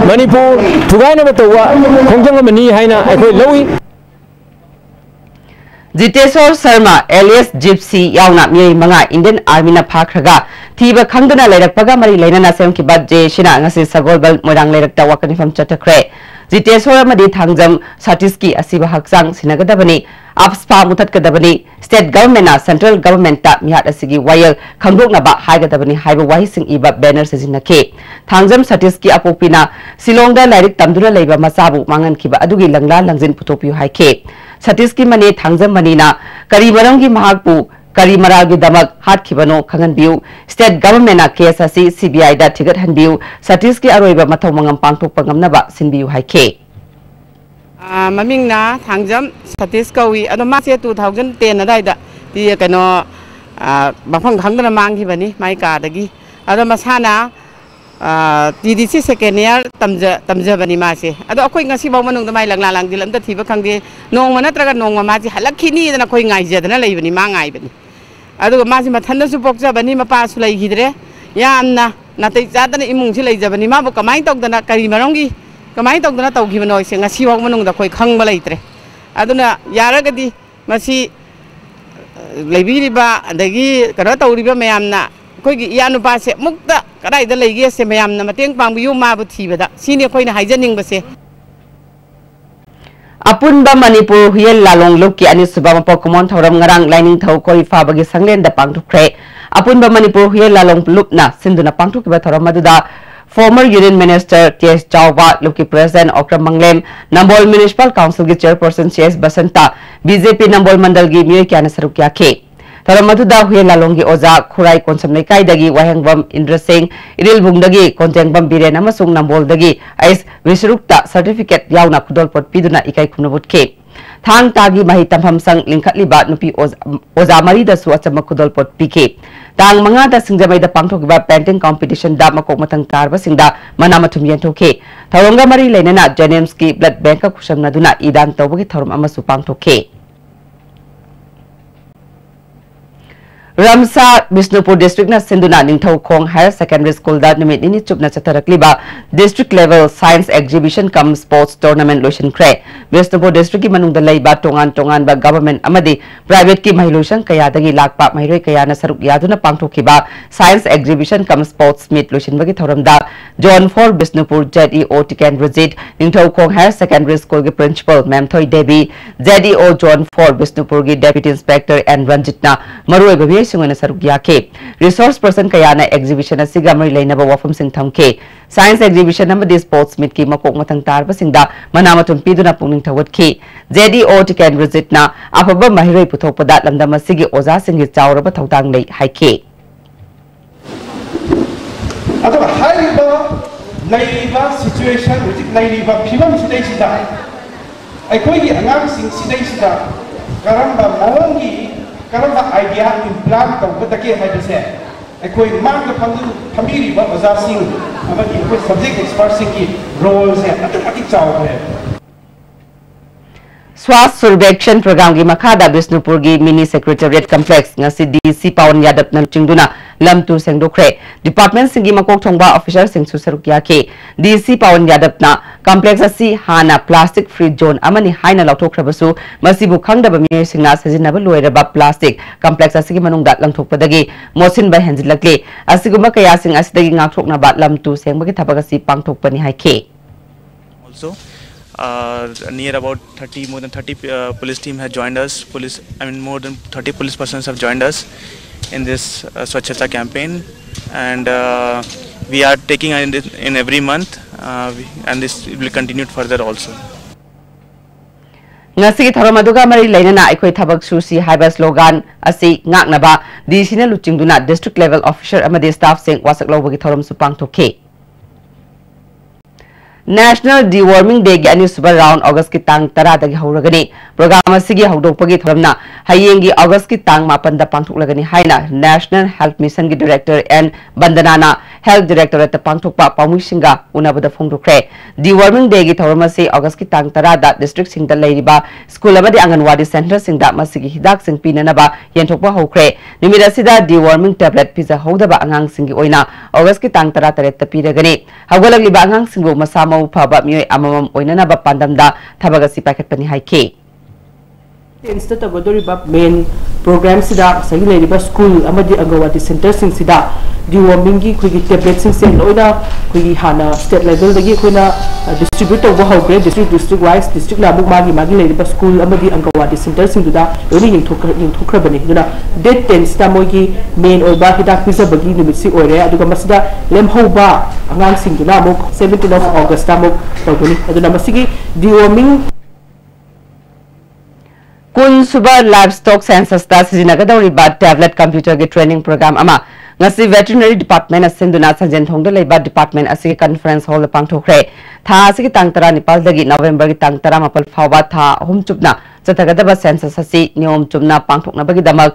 ꯃꯅꯤꯄꯨꯔ ꯊꯨꯒꯥꯏꯅꯕ ꯇꯧꯕ ꯈꯣꯡꯖꯪ ꯑꯃꯅꯤ ꯍꯥꯏꯅ ꯑꯩꯈꯣꯏ ꯂꯧꯏ꯫ ꯖꯤꯇꯦꯁꯣꯔ ꯁꯔꯃ alias Gypsy ꯌꯥꯎꯅ ꯃꯤꯑꯣꯏ ꯃꯉꯥ Indian Armyꯅ ꯐꯥꯈ꯭ꯔꯒ ꯊꯤꯕ ꯈꯪꯗꯅ ꯂꯩꯔꯛꯄꯒ ꯃꯔꯤ ꯂꯩꯅꯅ ꯁꯦꯝꯈꯤꯕ JACꯅ ꯉꯁꯤ ꯁꯒꯣꯜꯕꯜ ꯃꯣꯏꯔꯥꯡ ꯂꯩꯔꯛꯇ ꯋꯥꯀꯠ ꯃꯤꯐꯝ ꯆꯠꯊꯈ꯭ꯔꯦ꯫ ꯖꯤꯇꯦꯁꯣꯔ ꯑꯃꯗꯤ ꯊꯥꯡꯖꯝ ꯁꯇꯤꯁꯀꯤ ꯑꯁꯤꯕ ꯍꯛꯆꯥꯡ ꯁꯤꯟꯅꯒꯗꯕꯅꯤ, AFSPA ꯃꯨꯊꯠꯀꯗꯕꯅꯤ, state governmentꯅ central governmentꯇ ꯃꯤꯍꯥꯠ ꯑꯁꯤꯒꯤ ꯋꯥꯌꯦꯜ ꯈꯪꯗꯣꯛꯅꯕ ꯍꯥꯏꯒꯗꯕꯅꯤ ꯍꯥꯏꯕ ꯋꯥꯍꯩꯁꯤꯡ ꯏꯕ banner ꯁꯤꯖꯤꯟꯅꯈꯤ꯫ ꯊꯥꯡꯖꯝ ꯁꯇꯤꯁꯀꯤ ꯑꯄꯣꯛꯄꯤꯅ ꯁꯤꯂꯣꯡꯗ ꯂꯥꯏꯔꯤꯛ ꯇꯝꯗꯨꯅ ꯂꯩꯕ ꯃꯆꯥꯕꯨ ꯃꯥꯡꯍꯟꯈꯤꯕ ꯑꯗꯨꯒꯤ ꯂꯪꯂꯥ ꯂꯪꯖꯤꯟ ꯄꯨꯊꯣꯛꯄꯤꯌꯨ ꯍꯥꯏꯈꯤ꯫ ꯁꯇꯤꯁꯀꯤ ꯃꯅꯦ ꯊꯥꯡꯖꯝ ꯃꯅꯤꯅ ꯀꯔꯤ ꯃꯔꯝꯒꯤ ꯃꯍꯥꯛꯄꯨ ꯀꯔꯤ ꯃꯔꯥꯜꯒꯤꯗꯃꯛ ꯍꯥꯠꯈꯤꯕꯅꯣ ꯈꯪꯍꯟꯕꯤꯌꯨ, state governmentꯅ case ꯑꯁꯤ CBIꯗ ꯊꯤꯒꯠꯍꯟꯕꯤꯌꯨ, ꯁꯇꯤꯁꯀꯤ ꯑꯔꯣꯏꯕ ꯃꯊꯧ ꯃꯉꯝ ꯄꯥꯡꯊꯣꯛꯄ ꯉꯝꯅꯕ ꯁꯤꯟꯕꯤꯌꯨ ꯍꯥꯏꯈꯤ꯫ ꯑꯥ, ꯃꯃꯤꯡꯅ ꯊꯥꯡꯖꯝ ꯁꯇꯤꯁ ꯀꯧꯏ꯫ ꯑꯗꯣ ꯃꯥꯁꯦ two thousand ten ꯑꯗꯥꯏꯗ ꯇꯤ-, ꯀꯩꯅꯣ, ꯑꯥ, ꯃꯐꯝ ꯈꯪꯗꯅ ꯃꯥꯡꯈꯤꯕꯅꯤ ꯃꯥꯏ ꯀꯥꯗꯒꯤ꯫ ꯑꯗꯣ ꯃꯁꯥꯅ, ꯑꯥ, TDC second year ꯇꯝꯖ-, ꯇꯝꯖꯕꯅꯤ ꯃꯥꯁꯦ꯫ ꯑꯗꯣ ꯑꯩꯈꯣꯏ ꯉꯁꯤꯐꯥꯎ ꯃꯅꯨꯡꯗ ꯃꯥꯏ ꯂꯪꯂꯥ ꯂꯪꯖꯤꯜ ꯑꯝꯇ ꯊꯤꯕ ꯈꯪꯗꯦ꯫ ꯅꯣꯡꯃ ꯅꯠꯇ꯭ꯔꯒ ꯅꯣꯡꯃ ꯃꯥꯁꯦ ꯍꯜꯂꯛꯈꯤꯅꯤꯗꯅ ꯑꯩꯈꯣꯏ ꯉꯥꯏꯖꯗꯅ ꯂꯩꯕꯅꯤ, ꯃꯥ ꯉꯥꯏꯕꯅꯤ꯫ ꯑꯗꯨꯒ ꯃꯥꯁꯦ ꯃꯊꯟꯗꯁꯨ ꯄꯣꯛꯆꯕꯅꯤ, ꯃꯄꯥꯁꯨ ꯂꯩꯈꯤꯗ꯭ꯔꯦ꯫ ꯌꯥꯝꯅ ꯅꯥꯇꯩ ꯆꯥꯗꯅ ꯏꯃꯨꯡꯁꯤ ꯂꯩꯖꯕꯅꯤ꯫ ꯃꯥꯕꯨ ꯀꯃꯥꯏꯅ ꯇꯧꯗꯅ, ꯀꯔꯤ ꯃꯔꯝꯒꯤ, ꯀꯃꯥꯏꯅ ꯇꯧꯗꯅ ꯇꯧꯈꯤꯕꯅꯣ ꯍꯥꯏꯁꯦ ꯉꯁꯤꯐꯥꯎ ꯃꯅꯨꯡꯗ ꯑꯩꯈꯣꯏ ꯈꯪꯕ ꯂꯩꯇ꯭ꯔꯦ꯫ ꯑꯗꯨꯅ ꯌꯥꯔꯒꯗꯤ ꯃꯁꯤ, ꯑ, ꯂꯩꯕꯤꯔꯤꯕ ꯑꯗꯒꯤ ꯀꯩꯅꯣ ꯇꯧꯔꯤꯕ ꯃꯌꯥꯝꯅ ꯑꯩꯈꯣꯏꯒꯤ ꯏꯌꯥ ꯅꯨꯄꯥꯁꯦ ꯑꯃꯨꯛꯇ ꯀꯗꯥꯏꯗ ꯂꯩꯒꯦꯁꯦ ꯃꯌꯥꯝꯅ ꯃꯇꯦꯡ ꯄꯥꯡꯕꯤꯌꯨ, ꯃꯥꯕꯨ ꯊꯤꯕꯗ꯫ ꯁꯤꯅꯤ ꯑꯩꯈꯣꯏꯅ ꯍꯥꯏꯖꯅꯤꯡꯕꯁꯦ꯫ ꯑꯄꯨꯟꯕ ꯃꯅꯤꯄꯨꯔ ꯍꯨꯌꯦꯟ ꯂꯥꯂꯣꯡ ꯂꯨꯞꯀꯤ ꯑꯅꯤꯁꯨꯕ ꯃꯄꯣꯛ ꯀꯨꯝꯑꯣꯟ ꯊꯧꯔꯝ ꯉꯔꯥꯡ ꯂꯥꯏꯅꯤꯡꯊꯧ ꯀꯣꯔꯤꯐꯥꯕꯒꯤ ꯁꯪꯂꯦꯟꯗ ꯄꯥꯡꯊꯣꯛꯈ꯭ꯔꯦ꯫ ꯑꯄꯨꯟꯕ ꯃꯅꯤꯄꯨꯔ ꯍꯨꯌꯦꯟ ꯂꯥꯂꯣꯡ ꯂꯨꯞꯅ ꯁꯤꯟꯗꯨꯅ ꯄꯥꯡꯊꯣꯛꯈꯤꯕ ꯊꯧꯔꯝ ꯑꯗꯨꯗ former Union Minister T S ꯆꯥꯎꯕ, ꯂꯨꯞꯀꯤ President ꯑꯣꯀ꯭ꯔꯝ ꯃꯪꯂꯦꯝ, ꯅꯝꯕꯣꯜ Municipal Councilꯒꯤ Chairperson C S Basanta, BJP ꯅꯝꯕꯣꯜ ꯃꯟꯗꯜꯒꯤ ꯃꯤꯑꯣꯏ ꯀꯌꯥꯅ ꯁꯔꯨꯛ ꯌꯥꯈꯤ꯫ ꯊꯧꯔꯝ ꯑꯗꯨꯗ ꯍꯨꯌꯦꯟ ꯂꯥꯂꯣꯡꯒꯤ ꯑꯣꯖꯥ ꯈꯨꯔꯥꯏ ꯀꯣꯟꯁꯝ ꯂꯩꯀꯥꯏꯗꯒꯤ ꯋꯥꯍꯦꯡꯕꯝ ꯏꯟꯗ꯭ꯔ ꯁꯤꯡ, ꯏꯔꯤꯜꯕꯨꯡꯗꯒꯤ ꯀꯣꯟꯖꯦꯡꯕꯝ ꯕꯤꯔꯦꯟ ꯑꯃꯁꯨꯡ ꯅꯝꯕꯣꯜꯗꯒꯤ ꯑꯩꯁ ꯔꯤꯁꯔꯨꯛꯇ ꯁꯔꯇꯤꯐꯤꯀꯦꯠ ꯌꯥꯎꯅ ꯈꯨꯗꯣꯜ ꯄꯣꯠ ꯄꯤꯗꯨꯅ ꯏꯀꯥꯏ ꯈꯨꯝꯅꯕ ꯎꯠꯈꯤ꯫ ꯊꯥꯡ ꯇꯥꯒꯤ ꯃꯍꯩ ꯇꯝꯐꯝ ꯁꯪ ꯂꯤꯡꯈꯠꯂꯤꯕ ꯅꯨꯄꯤ ꯑꯣꯖꯥ, ꯑꯣꯖꯥ ꯃꯔꯤꯗꯁꯨ ꯑꯆꯝꯕ ꯈꯨꯗꯣꯜ ꯄꯣꯠ ꯄꯤꯈꯤ꯫ ꯇꯥꯡ ꯃꯉꯥꯗ ꯁꯤꯡꯖꯃꯩꯗ ꯄꯥꯡꯊꯣꯛꯈꯤꯕ painting competitionꯗ ꯃꯀꯣꯛ ꯃꯊꯪ ꯇꯥꯔꯕꯁꯤꯡꯗ ꯃꯅꯥ ꯃꯊꯨꯝ ꯌꯦꯟꯊꯣꯛꯈꯤ꯫ ꯊꯧꯔꯝꯒ ꯃꯔꯤ ꯂꯩꯅꯅ JNIMSꯀꯤ blood bankꯀ ꯈꯨꯠꯁꯝꯅꯗꯨꯅ ꯏ ꯗꯥꯟ ꯇꯧꯕꯒꯤ ꯊꯧꯔꯝ ꯑꯃꯁꯨ ꯄꯥꯡꯊꯣꯛꯈꯤ꯫ ꯔꯝꯁꯥ ꯕꯤꯁꯅꯨꯄꯨꯔ districtꯅ ꯁꯤꯟꯗꯨꯅ ꯅꯤꯡꯊꯧꯈꯣꯡ Higher Secondary Schoolꯗ ꯅꯨꯃꯤꯠ ꯅꯤꯅꯤ ꯆꯨꯞꯅ ꯆꯠꯊꯔꯛꯂꯤꯕ district level science exhibition cum sports tournament ꯂꯣꯏꯁꯤꯟꯈ꯭ꯔꯦ꯫ ꯕꯤꯁꯅꯨꯄꯨꯔ districtꯀꯤ ꯃꯅꯨꯡꯗ ꯂꯩꯕ ꯇꯣꯉꯥꯟ ꯇꯣꯉꯥꯟꯕ government ꯑꯃꯗꯤ privateꯀꯤ ꯃꯍꯩꯂꯣꯏꯁꯪ ꯀꯌꯥꯗꯒꯤ ꯂꯥꯛꯄ ꯃꯍꯩꯔꯣꯏ ꯀꯌꯥꯅ ꯁꯔꯨꯛ ꯌꯥꯗꯨꯅ ꯄꯥꯡꯊꯣꯛꯈꯤꯕ science exhibition cum sports meet ꯂꯣꯏꯁꯤꯟꯕꯒꯤ ꯊꯧꯔꯝꯗ Zone four Bishnupur ZEO Tikendrajit, Ningthoukhong Higher Secondary Schoolꯒꯤ principal ꯃꯦꯝꯊꯣꯏ Devi, ZEO Zone four ꯕꯤꯁꯅꯨꯄꯨꯔꯒꯤ deputy inspector N ꯔꯟꯖꯤꯠꯅ ꯃꯔꯨꯑꯣꯏꯕ ꯃꯤꯑꯣꯏꯁꯤꯡ ꯑꯣꯏꯅ ꯁꯔꯨꯛ ꯌꯥꯈꯤ꯫ Resource person ꯀꯌꯥꯅ exhibition ꯑꯁꯤꯒ ꯃꯔꯤ ꯂꯩꯅꯕ ꯋꯥꯐꯝꯁꯤꯡ ꯊꯝꯈꯤ꯫ Science exhibition ꯑꯃꯗꯤ sports meetꯀꯤ ꯃꯀꯣꯛ ꯃꯊꯪ ꯇꯥꯔꯕꯁꯤꯡꯗ ꯃꯅꯥ ꯃꯊꯨꯝ ꯄꯤꯗꯨꯅ ꯄꯨꯛꯅꯤꯡ ꯊꯧꯒꯠꯈꯤ꯫ ZEO ꯇꯤꯀꯦꯟꯗ꯭ꯔꯖꯤꯠꯅ ꯑꯐꯕ ꯃꯍꯩꯔꯣꯏ ꯄꯨꯊꯣꯛꯄꯗ ꯂꯝꯗꯝ ꯑꯁꯤꯒꯤ ꯑꯣꯖꯥꯁꯤꯡꯒꯤ ꯆꯥꯎꯔꯕ ꯊꯧꯗꯥꯡ ꯂꯩ ꯍꯥꯏꯈꯤ꯫ ꯑꯗꯨꯒ ꯍꯥꯏꯔꯤꯕ ꯂꯩꯔꯤꯕ situation, ꯍꯧꯖꯤꯛ ꯂꯩꯔꯤꯕ ꯐꯤꯕꯝꯁꯤꯗꯩꯁꯤꯗ ꯑꯩꯈꯣꯏꯒꯤ ꯑꯉꯥꯡꯁꯤꯡꯁꯤꯗꯩꯁꯤꯗ ꯀꯔꯝꯕ ꯃꯑꯣꯡꯒꯤ, ꯀꯔꯝꯕ idea implant ꯇꯧꯒꯗꯒꯦ ꯍꯥꯏꯕꯁꯦ ꯑꯩꯈꯣꯏ ꯃꯥꯡꯗ ꯐꯝꯗꯨ-, ꯐꯝꯕꯤꯔꯤꯕ ꯑꯣꯖꯥꯁꯤꯡ ꯑꯃꯗꯤ ꯑꯩꯈꯣꯏ subject expertꯁꯤꯡꯒꯤ roleꯁꯦ ꯑꯗꯨꯛꯀꯤ ꯃꯇꯤꯛ ꯆꯥꯎꯈ꯭ꯔꯦ꯫ Swachh Survekshan programꯒꯤ ꯃꯈꯥꯗ ꯕꯤꯁꯅꯨꯄꯨꯔꯒꯤ mini secretariat complex ꯉꯁꯤ DC ꯄꯥꯋꯟ ꯌꯥꯗꯕꯅ ꯂꯨꯆꯤꯡꯗꯨꯅ ꯂꯝ ꯇꯨ ꯁꯦꯡꯗꯣꯛꯈ꯭ꯔꯦ꯫ Departmentꯁꯤꯡꯒꯤ ꯃꯀꯣꯛ ꯊꯣꯡꯕ officerꯁꯤꯡꯁꯨ ꯁꯔꯨꯛ ꯌꯥꯈꯤ꯫ DC ꯄꯥꯋꯟ ꯌꯥꯗꯕꯅ complex ꯑꯁꯤ ꯍꯥꯟꯅ plastic free zone ꯑꯃꯅꯤ ꯍꯥꯏꯅ ꯂꯥꯎꯊꯣꯛꯈ꯭ꯔꯕꯁꯨ, ꯃꯁꯤꯕꯨ ꯈꯪꯗꯕ ꯃꯤꯑꯣꯏꯁꯤꯡꯅ ꯁꯤꯖꯤꯟꯅꯕ ꯂꯣꯏꯔꯕ plastic complex ꯑꯁꯤꯒꯤ ꯃꯅꯨꯡꯗ ꯂꯪꯊꯣꯛꯄꯗꯒꯤ ꯃꯣꯠꯁꯤꯟꯕ ꯍꯦꯟꯖꯤꯜꯂꯛꯂꯤ꯫ ꯑꯁꯤꯒꯨꯝꯕ ꯀꯌꯥꯁꯤꯡ ꯑꯁꯤꯗꯒꯤ ꯉꯥꯛꯊꯣꯛꯅꯕ ꯂꯝ ꯇꯨ ꯁꯦꯡꯕꯒꯤ ꯊꯕꯛ ꯑꯁꯤ ꯄꯥꯡꯊꯣꯛꯄꯅꯤ ꯍꯥꯏꯈꯤ꯫ Also, uh, near about thirty, more than thirty uh, police team has joined us. Police, I mean, more than thirty police persons have joined us in this uh, Swachhata campaign, and uh, we are taking in, this, in every month, uh, we, and this will continue further also. ꯉꯁꯤꯒꯤ ꯊꯧꯔꯝ ꯑꯗꯨꯒ ꯃꯔꯤ ꯂꯩꯅꯅ "ꯑꯩꯈꯣꯏ ꯊꯕꯛ sushi" ꯍꯥꯏꯕ slogan ꯑꯁꯤ ꯉꯥꯛꯅꯕ D C ꯅ ꯂꯨꯆꯤꯡꯗꯨꯅ district level officer ꯑꯃꯗꯤ staff ꯁꯤꯡ ꯋꯥꯁꯛ ꯂꯧꯕꯒꯤ ꯊꯧꯔꯝꯁꯨ ꯄꯥꯡꯊꯣꯛꯈꯤ꯫ National Deworming Day ꯒꯤ ꯑꯅꯤꯁꯨꯕ round August ꯀꯤ ꯇꯥꯡ ꯇꯔꯥꯗꯒꯤ ꯍꯧꯔꯒꯅꯤ꯫ Program ꯑꯁꯤꯒꯤ ꯍꯧꯗꯣꯛꯄꯒꯤ ꯊꯧꯔꯝꯅ ꯍꯌꯦꯡꯒꯤ August ꯀꯤ ꯇꯥꯡ ꯃꯥꯄꯟꯗ ꯄꯥꯡꯊꯣꯛꯂꯒꯅꯤ ꯍꯥꯏꯅ National Health Mission ꯒꯤ director N ꯕꯟꯗꯅꯥꯅ Health Directorate ꯇ ꯄꯥꯡꯊꯣꯛꯄ ꯄꯥꯎꯃꯤꯁꯤꯡꯒ ꯎꯅꯕꯗ ꯐꯣꯡꯗꯣꯛꯈ꯭ꯔꯦ꯫ Deworming Day ꯒꯤ ꯊꯧꯔꯝ ꯑꯁꯤ August ꯀꯤ ꯇꯥꯡ ꯇꯔꯥꯗ district ꯁꯤꯡꯗ ꯂꯩꯔꯤꯕ school ꯑꯃꯗꯤ ꯑꯪꯒꯟꯋꯥꯗꯤ centre ꯁꯤꯡꯗ ꯃꯁꯤꯒꯤ ꯍꯤꯗꯥꯛꯁꯤꯡ ꯄꯤꯅꯅꯕ ꯌꯦꯟꯊꯣꯛꯄ ꯍꯧꯈ꯭ꯔꯦ꯫ ꯅꯨꯃꯤꯠ ꯑꯁꯤꯗ deworming tablet ꯄꯤꯖꯍꯧꯗꯕ ꯑꯉꯥꯡꯁꯤꯡꯒꯤ ꯑꯣꯏꯅ August ꯀꯤ ꯇꯥꯡ ꯇꯔꯥꯇꯔꯦꯠꯇ ꯄꯤꯔꯒꯅꯤ꯫ ꯍꯧꯒꯠꯂꯛꯂꯤꯕ ꯑꯉꯥꯡꯁꯤꯡꯕꯨ ꯃꯁꯥ ꯃꯎ ꯐꯕ ꯃꯤꯑꯣꯏ ꯑꯃꯃꯝ ꯑꯣꯏꯅꯅꯕ ꯄꯥꯟꯗꯝꯗ ꯊꯕꯛ ꯑꯁꯤ ꯄꯥꯏꯈꯠꯄꯅꯤ ꯍꯥꯏꯈꯤ꯫ Tenth ꯇ ꯇꯧꯒꯗꯧꯔꯤꯕ main program ꯁꯤꯗ ꯉꯁꯥꯏꯒꯤ ꯂꯩꯔꯤꯕ school ꯑꯃꯗꯤ ꯑꯪꯒꯟꯋꯥꯗꯤ centre ꯁꯤꯡꯁꯤꯗ deworming ꯒꯤ ꯑꯩꯈꯣꯏꯒꯤ tablet ꯁꯤꯡꯁꯦ ꯂꯣꯏꯅ ꯑꯩꯈꯣꯏꯒꯤ ꯍꯥꯟꯅ state level ꯗꯒꯤ ꯑꯩꯈꯣꯏꯅ, ꯑ, distribute ꯇꯧꯕ ꯍꯧꯈ꯭ꯔꯦ꯫ District, district wise, district ꯅ ꯑꯃꯨꯛ ꯃꯥꯒꯤ ꯃꯥꯒꯤ ꯂꯩꯔꯤꯕ school ꯑꯃꯗꯤ ꯑꯪꯒꯟꯋꯥꯗꯤ centre ꯁꯤꯡꯗꯨꯗ ꯂꯣꯏꯅ ꯌꯦꯡꯊꯣꯛꯈ꯭ꯔ-, ꯌꯦꯡꯊꯣꯛꯈ꯭ꯔꯕꯅꯤ꯫ ꯑꯗꯨꯅ date ten ꯁꯤꯗ ꯃꯣꯏꯒꯤ main ꯑꯣꯏꯕ ꯍꯤꯗꯥꯛ ꯄꯤꯖꯕꯒꯤ ꯅꯨꯃꯤꯠꯁꯤ ꯑꯣꯏꯔꯦ꯫ ꯑꯗꯨꯒ ꯃꯁꯤꯗ ꯂꯦꯝꯍꯧꯕ ꯑꯉꯥꯡꯁꯤꯡꯗꯨꯅ ꯑꯃꯨꯛ seventeen of August ꯇ ꯑꯃꯨꯛ ꯇꯧꯒꯅꯤ꯫ ꯑꯗꯨꯅ ꯃꯁꯤꯒꯤ deworming ꯀꯨꯟ ꯁꯨꯕ Livestock Census ꯇ ꯁꯤꯖꯤꯟꯅꯒꯗꯧꯔꯤꯕ tablet computer ꯒꯤ training program ꯑꯃ ꯉꯁꯤ Veterinary Department ꯅ ꯁꯤꯟꯗꯨꯅ ꯁꯟꯖꯦꯟꯊꯣꯡꯗ ꯂꯩꯕ department ꯑꯁꯤꯒꯤ conference hall ꯗ ꯄꯥꯡꯊꯣꯛꯈ꯭ꯔꯦ꯫ ꯊꯥ ꯑꯁꯤꯒꯤ ꯇꯥꯡ ꯇꯔꯥꯅꯤꯄꯥꯜꯗꯒꯤ November ꯒꯤ ꯇꯥꯡ ꯇꯔꯥꯃꯥꯄꯜ ꯐꯥꯎꯕ ꯊꯥ ꯑꯍꯨꯝ ꯆꯨꯞꯅ ꯆꯠꯊꯒꯗꯕ census ꯑꯁꯤ ꯅꯤꯌꯣꯝ ꯆꯨꯝꯅ ꯄꯥꯡꯊꯣꯛꯅꯕꯒꯤꯗꯃꯛ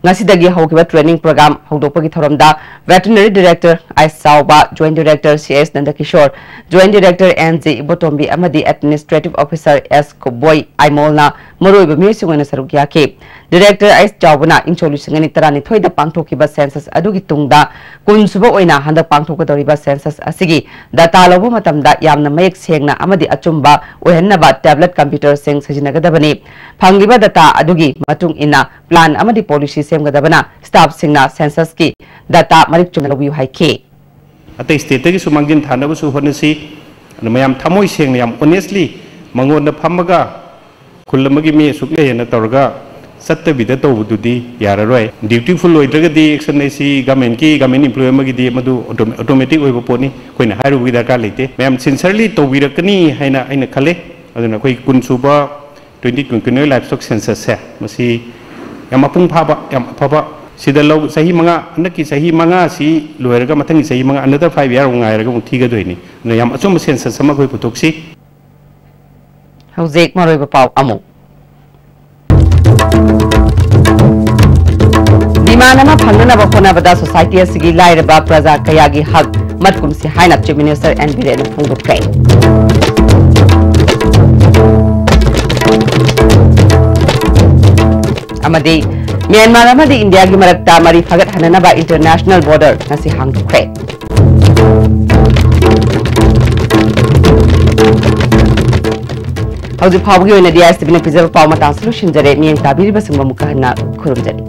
ꯉꯁꯤꯗꯒꯤ ꯍꯧꯈꯤꯕ training program ꯍꯧꯗꯣꯛꯄꯒꯤ ꯊꯧꯔꯝꯗ Veterinary Director I S Chaoba, Joint Director C S Nandakishore, Joint Director N J Ibotombi ꯑꯃꯗꯤ Administrative Officer ꯑꯦꯁ ꯀꯨꯕꯣꯏ ꯑꯥꯏꯃꯣꯜꯅ ꯃꯔꯨꯑꯣꯏꯕ ꯃꯤꯑꯣꯏꯁꯤꯡ ꯑꯣꯏꯅ ꯁꯔꯨꯛ ꯌꯥꯈꯤ꯫ Director ꯑꯥꯏꯁ ꯆꯥꯎꯕꯅ ꯏꯪ ꯁꯣꯛ ꯂꯤꯁꯤꯡ ꯑꯅꯤ ꯇꯔꯥꯅꯤꯊꯣꯏꯗ ꯄꯥꯡꯊꯣꯛꯈꯤꯕ census ꯑꯗꯨꯒꯤ ꯇꯨꯡꯗ ꯀꯨꯟ ꯁꯨꯕ ꯑꯣꯏꯅ ꯍꯟꯗꯛ ꯄꯥꯡꯊꯣꯛꯀꯗꯧꯔꯤꯕ census ꯑꯁꯤꯒꯤ data ꯂꯧꯕ ꯃꯇꯝꯗ ꯌꯥꯝꯅ ꯃꯌꯦꯛ ꯁꯦꯡꯅ ꯑꯃꯗꯤ ꯑꯆꯨꯝꯕ ꯑꯣꯏꯍꯟꯅꯕ tablet computer ꯁꯤꯡ ꯁꯤꯖꯤꯟꯅꯒꯗꯕꯅꯤ꯫ ꯐꯪꯂꯤꯕ data ꯑꯗꯨꯒꯤ ꯃꯇꯨꯡ ꯏꯟꯅ plan ꯑꯃꯗꯤ policy ꯁꯦꯝꯒꯗꯕꯅ staff ꯁꯤꯡꯅ census ꯀꯤ data ꯃꯔꯤꯛ ꯆꯨꯝꯅ ꯂꯧꯕꯤꯌꯨ ꯍꯥꯏꯈꯤ꯫ ꯑꯇꯩ state ꯇꯒꯤꯁꯨ ꯃꯥꯡꯖꯤꯟ ꯊꯥꯅꯕꯁꯨ ꯍꯣꯠꯅꯁꯤ꯫ ꯑꯗꯨ ꯃꯌꯥꯝ ꯊꯃꯣꯏ ꯁꯦꯡꯅ, ꯌꯥꯝ honestly ꯃꯉꯣꯟꯗ ꯐꯝꯃꯒ ꯈꯨꯜ ꯑꯃꯒꯤ ꯃꯤ ꯑꯁꯨꯛ ꯂꯩꯌꯦꯅ ꯇꯧꯔꯒ ꯆꯠꯇꯕꯤꯗ ꯇꯧꯕꯗꯨꯗꯤ ꯌꯥꯔꯔꯣꯏ꯫ Dutiful ꯑꯣꯏꯗ꯭ꯔꯒꯗꯤ action ꯑꯁꯤ government ꯀꯤ, government employee ꯑꯃꯒꯤꯗꯤ ꯃꯗꯨ autom-, automatic ꯑꯣꯏꯕ ꯄꯣꯠꯅꯤ꯫ ꯑꯩꯈꯣꯏꯅ ꯍꯥꯏꯔꯨꯕꯒꯤ ꯗꯔꯀꯥꯔ ꯂꯩꯇꯦ꯫ ꯃꯌꯥꯝ sincerely ꯇꯧꯕꯤꯔꯛꯀꯅꯤ ꯍꯥꯏꯅ ꯑꯩꯅ ꯈꯜꯂꯦ꯫ ꯑꯗꯨꯅ ꯑꯩꯈꯣꯏ ꯀꯨꯟ ꯁꯨꯕ Twenty twenty-nine livestock census ꯁꯦ ꯃꯁꯤ ꯌꯥꯝ ꯃꯄꯨꯡ ꯐꯥꯕ, ꯌꯥꯝ ꯑꯐꯕ, ꯁꯤꯗ ꯂꯧ ꯆꯍꯤ ꯃꯉꯥ, ꯍꯟꯗꯛꯀꯤ ꯆꯍꯤ ꯃꯉꯥꯁꯤ ꯂꯣꯏꯔꯒ ꯃꯊꯪꯒꯤ ꯆꯍꯤ ꯃꯉꯥ, another five year ꯑꯃꯨꯛ ꯉꯥꯏꯔꯒ ꯑꯃꯨꯛ ꯊꯤꯒꯗꯣꯏꯅꯤ꯫ ꯑꯗꯨꯅ ꯌꯥꯝ ꯑꯆꯨꯝꯕ census ꯑꯃ ꯑꯩꯈꯣꯏ ꯄꯨꯊꯣꯛꯁꯤ꯫ ꯍꯧꯖꯤꯛ ꯃꯔꯨꯑꯣꯏꯕ ꯄꯥꯎ ꯑꯃꯨꯛ꯫ Demand ꯑꯃ ꯐꯪꯅꯅꯕ ꯍꯣꯠꯅꯕꯗ society ꯑꯁꯤꯒꯤ ꯂꯥꯏꯔꯕ ꯄ꯭ꯔꯖꯥ ꯀꯌꯥꯒꯤ ꯍꯛ ꯃꯠꯀꯨꯝꯁꯤ ꯍꯥꯏꯅ Chief Minister N ꯕꯤꯔꯦꯟꯅ ꯐꯣꯡꯗꯣꯛꯈ꯭ꯔꯦ꯫ ꯑꯃꯗꯤ ꯃ꯭ꯌꯥꯟꯃꯥꯔ ꯑꯃꯗꯤ ꯏꯟꯗꯤꯌꯥꯒꯤ ꯃꯔꯛꯇ ꯃꯔꯤ ꯐꯒꯠꯍꯟꯅꯅꯕ international border ꯉꯁꯤ ꯍꯥꯡꯗꯣꯛꯈ꯭ꯔꯦ꯫ ꯍꯧꯖꯤꯛ ꯐꯥꯎꯕꯒꯤ ꯑꯣꯏꯅꯗꯤ ꯑꯥꯏ ꯑꯦꯁ ꯇꯤ ꯚꯤꯅ ꯄꯤꯖꯕ ꯄꯥꯎ ꯃꯇꯥꯡꯁꯤ ꯂꯣꯏꯁꯤꯟꯖꯔꯦ꯫ ꯃꯤꯠꯌꯦꯡ ꯇꯥꯕꯤꯔꯤꯕꯁꯤꯡꯕꯨ ꯑꯃꯨꯛꯀ ꯍꯟꯅ ꯈꯨꯔꯨꯝꯖꯔꯤ꯫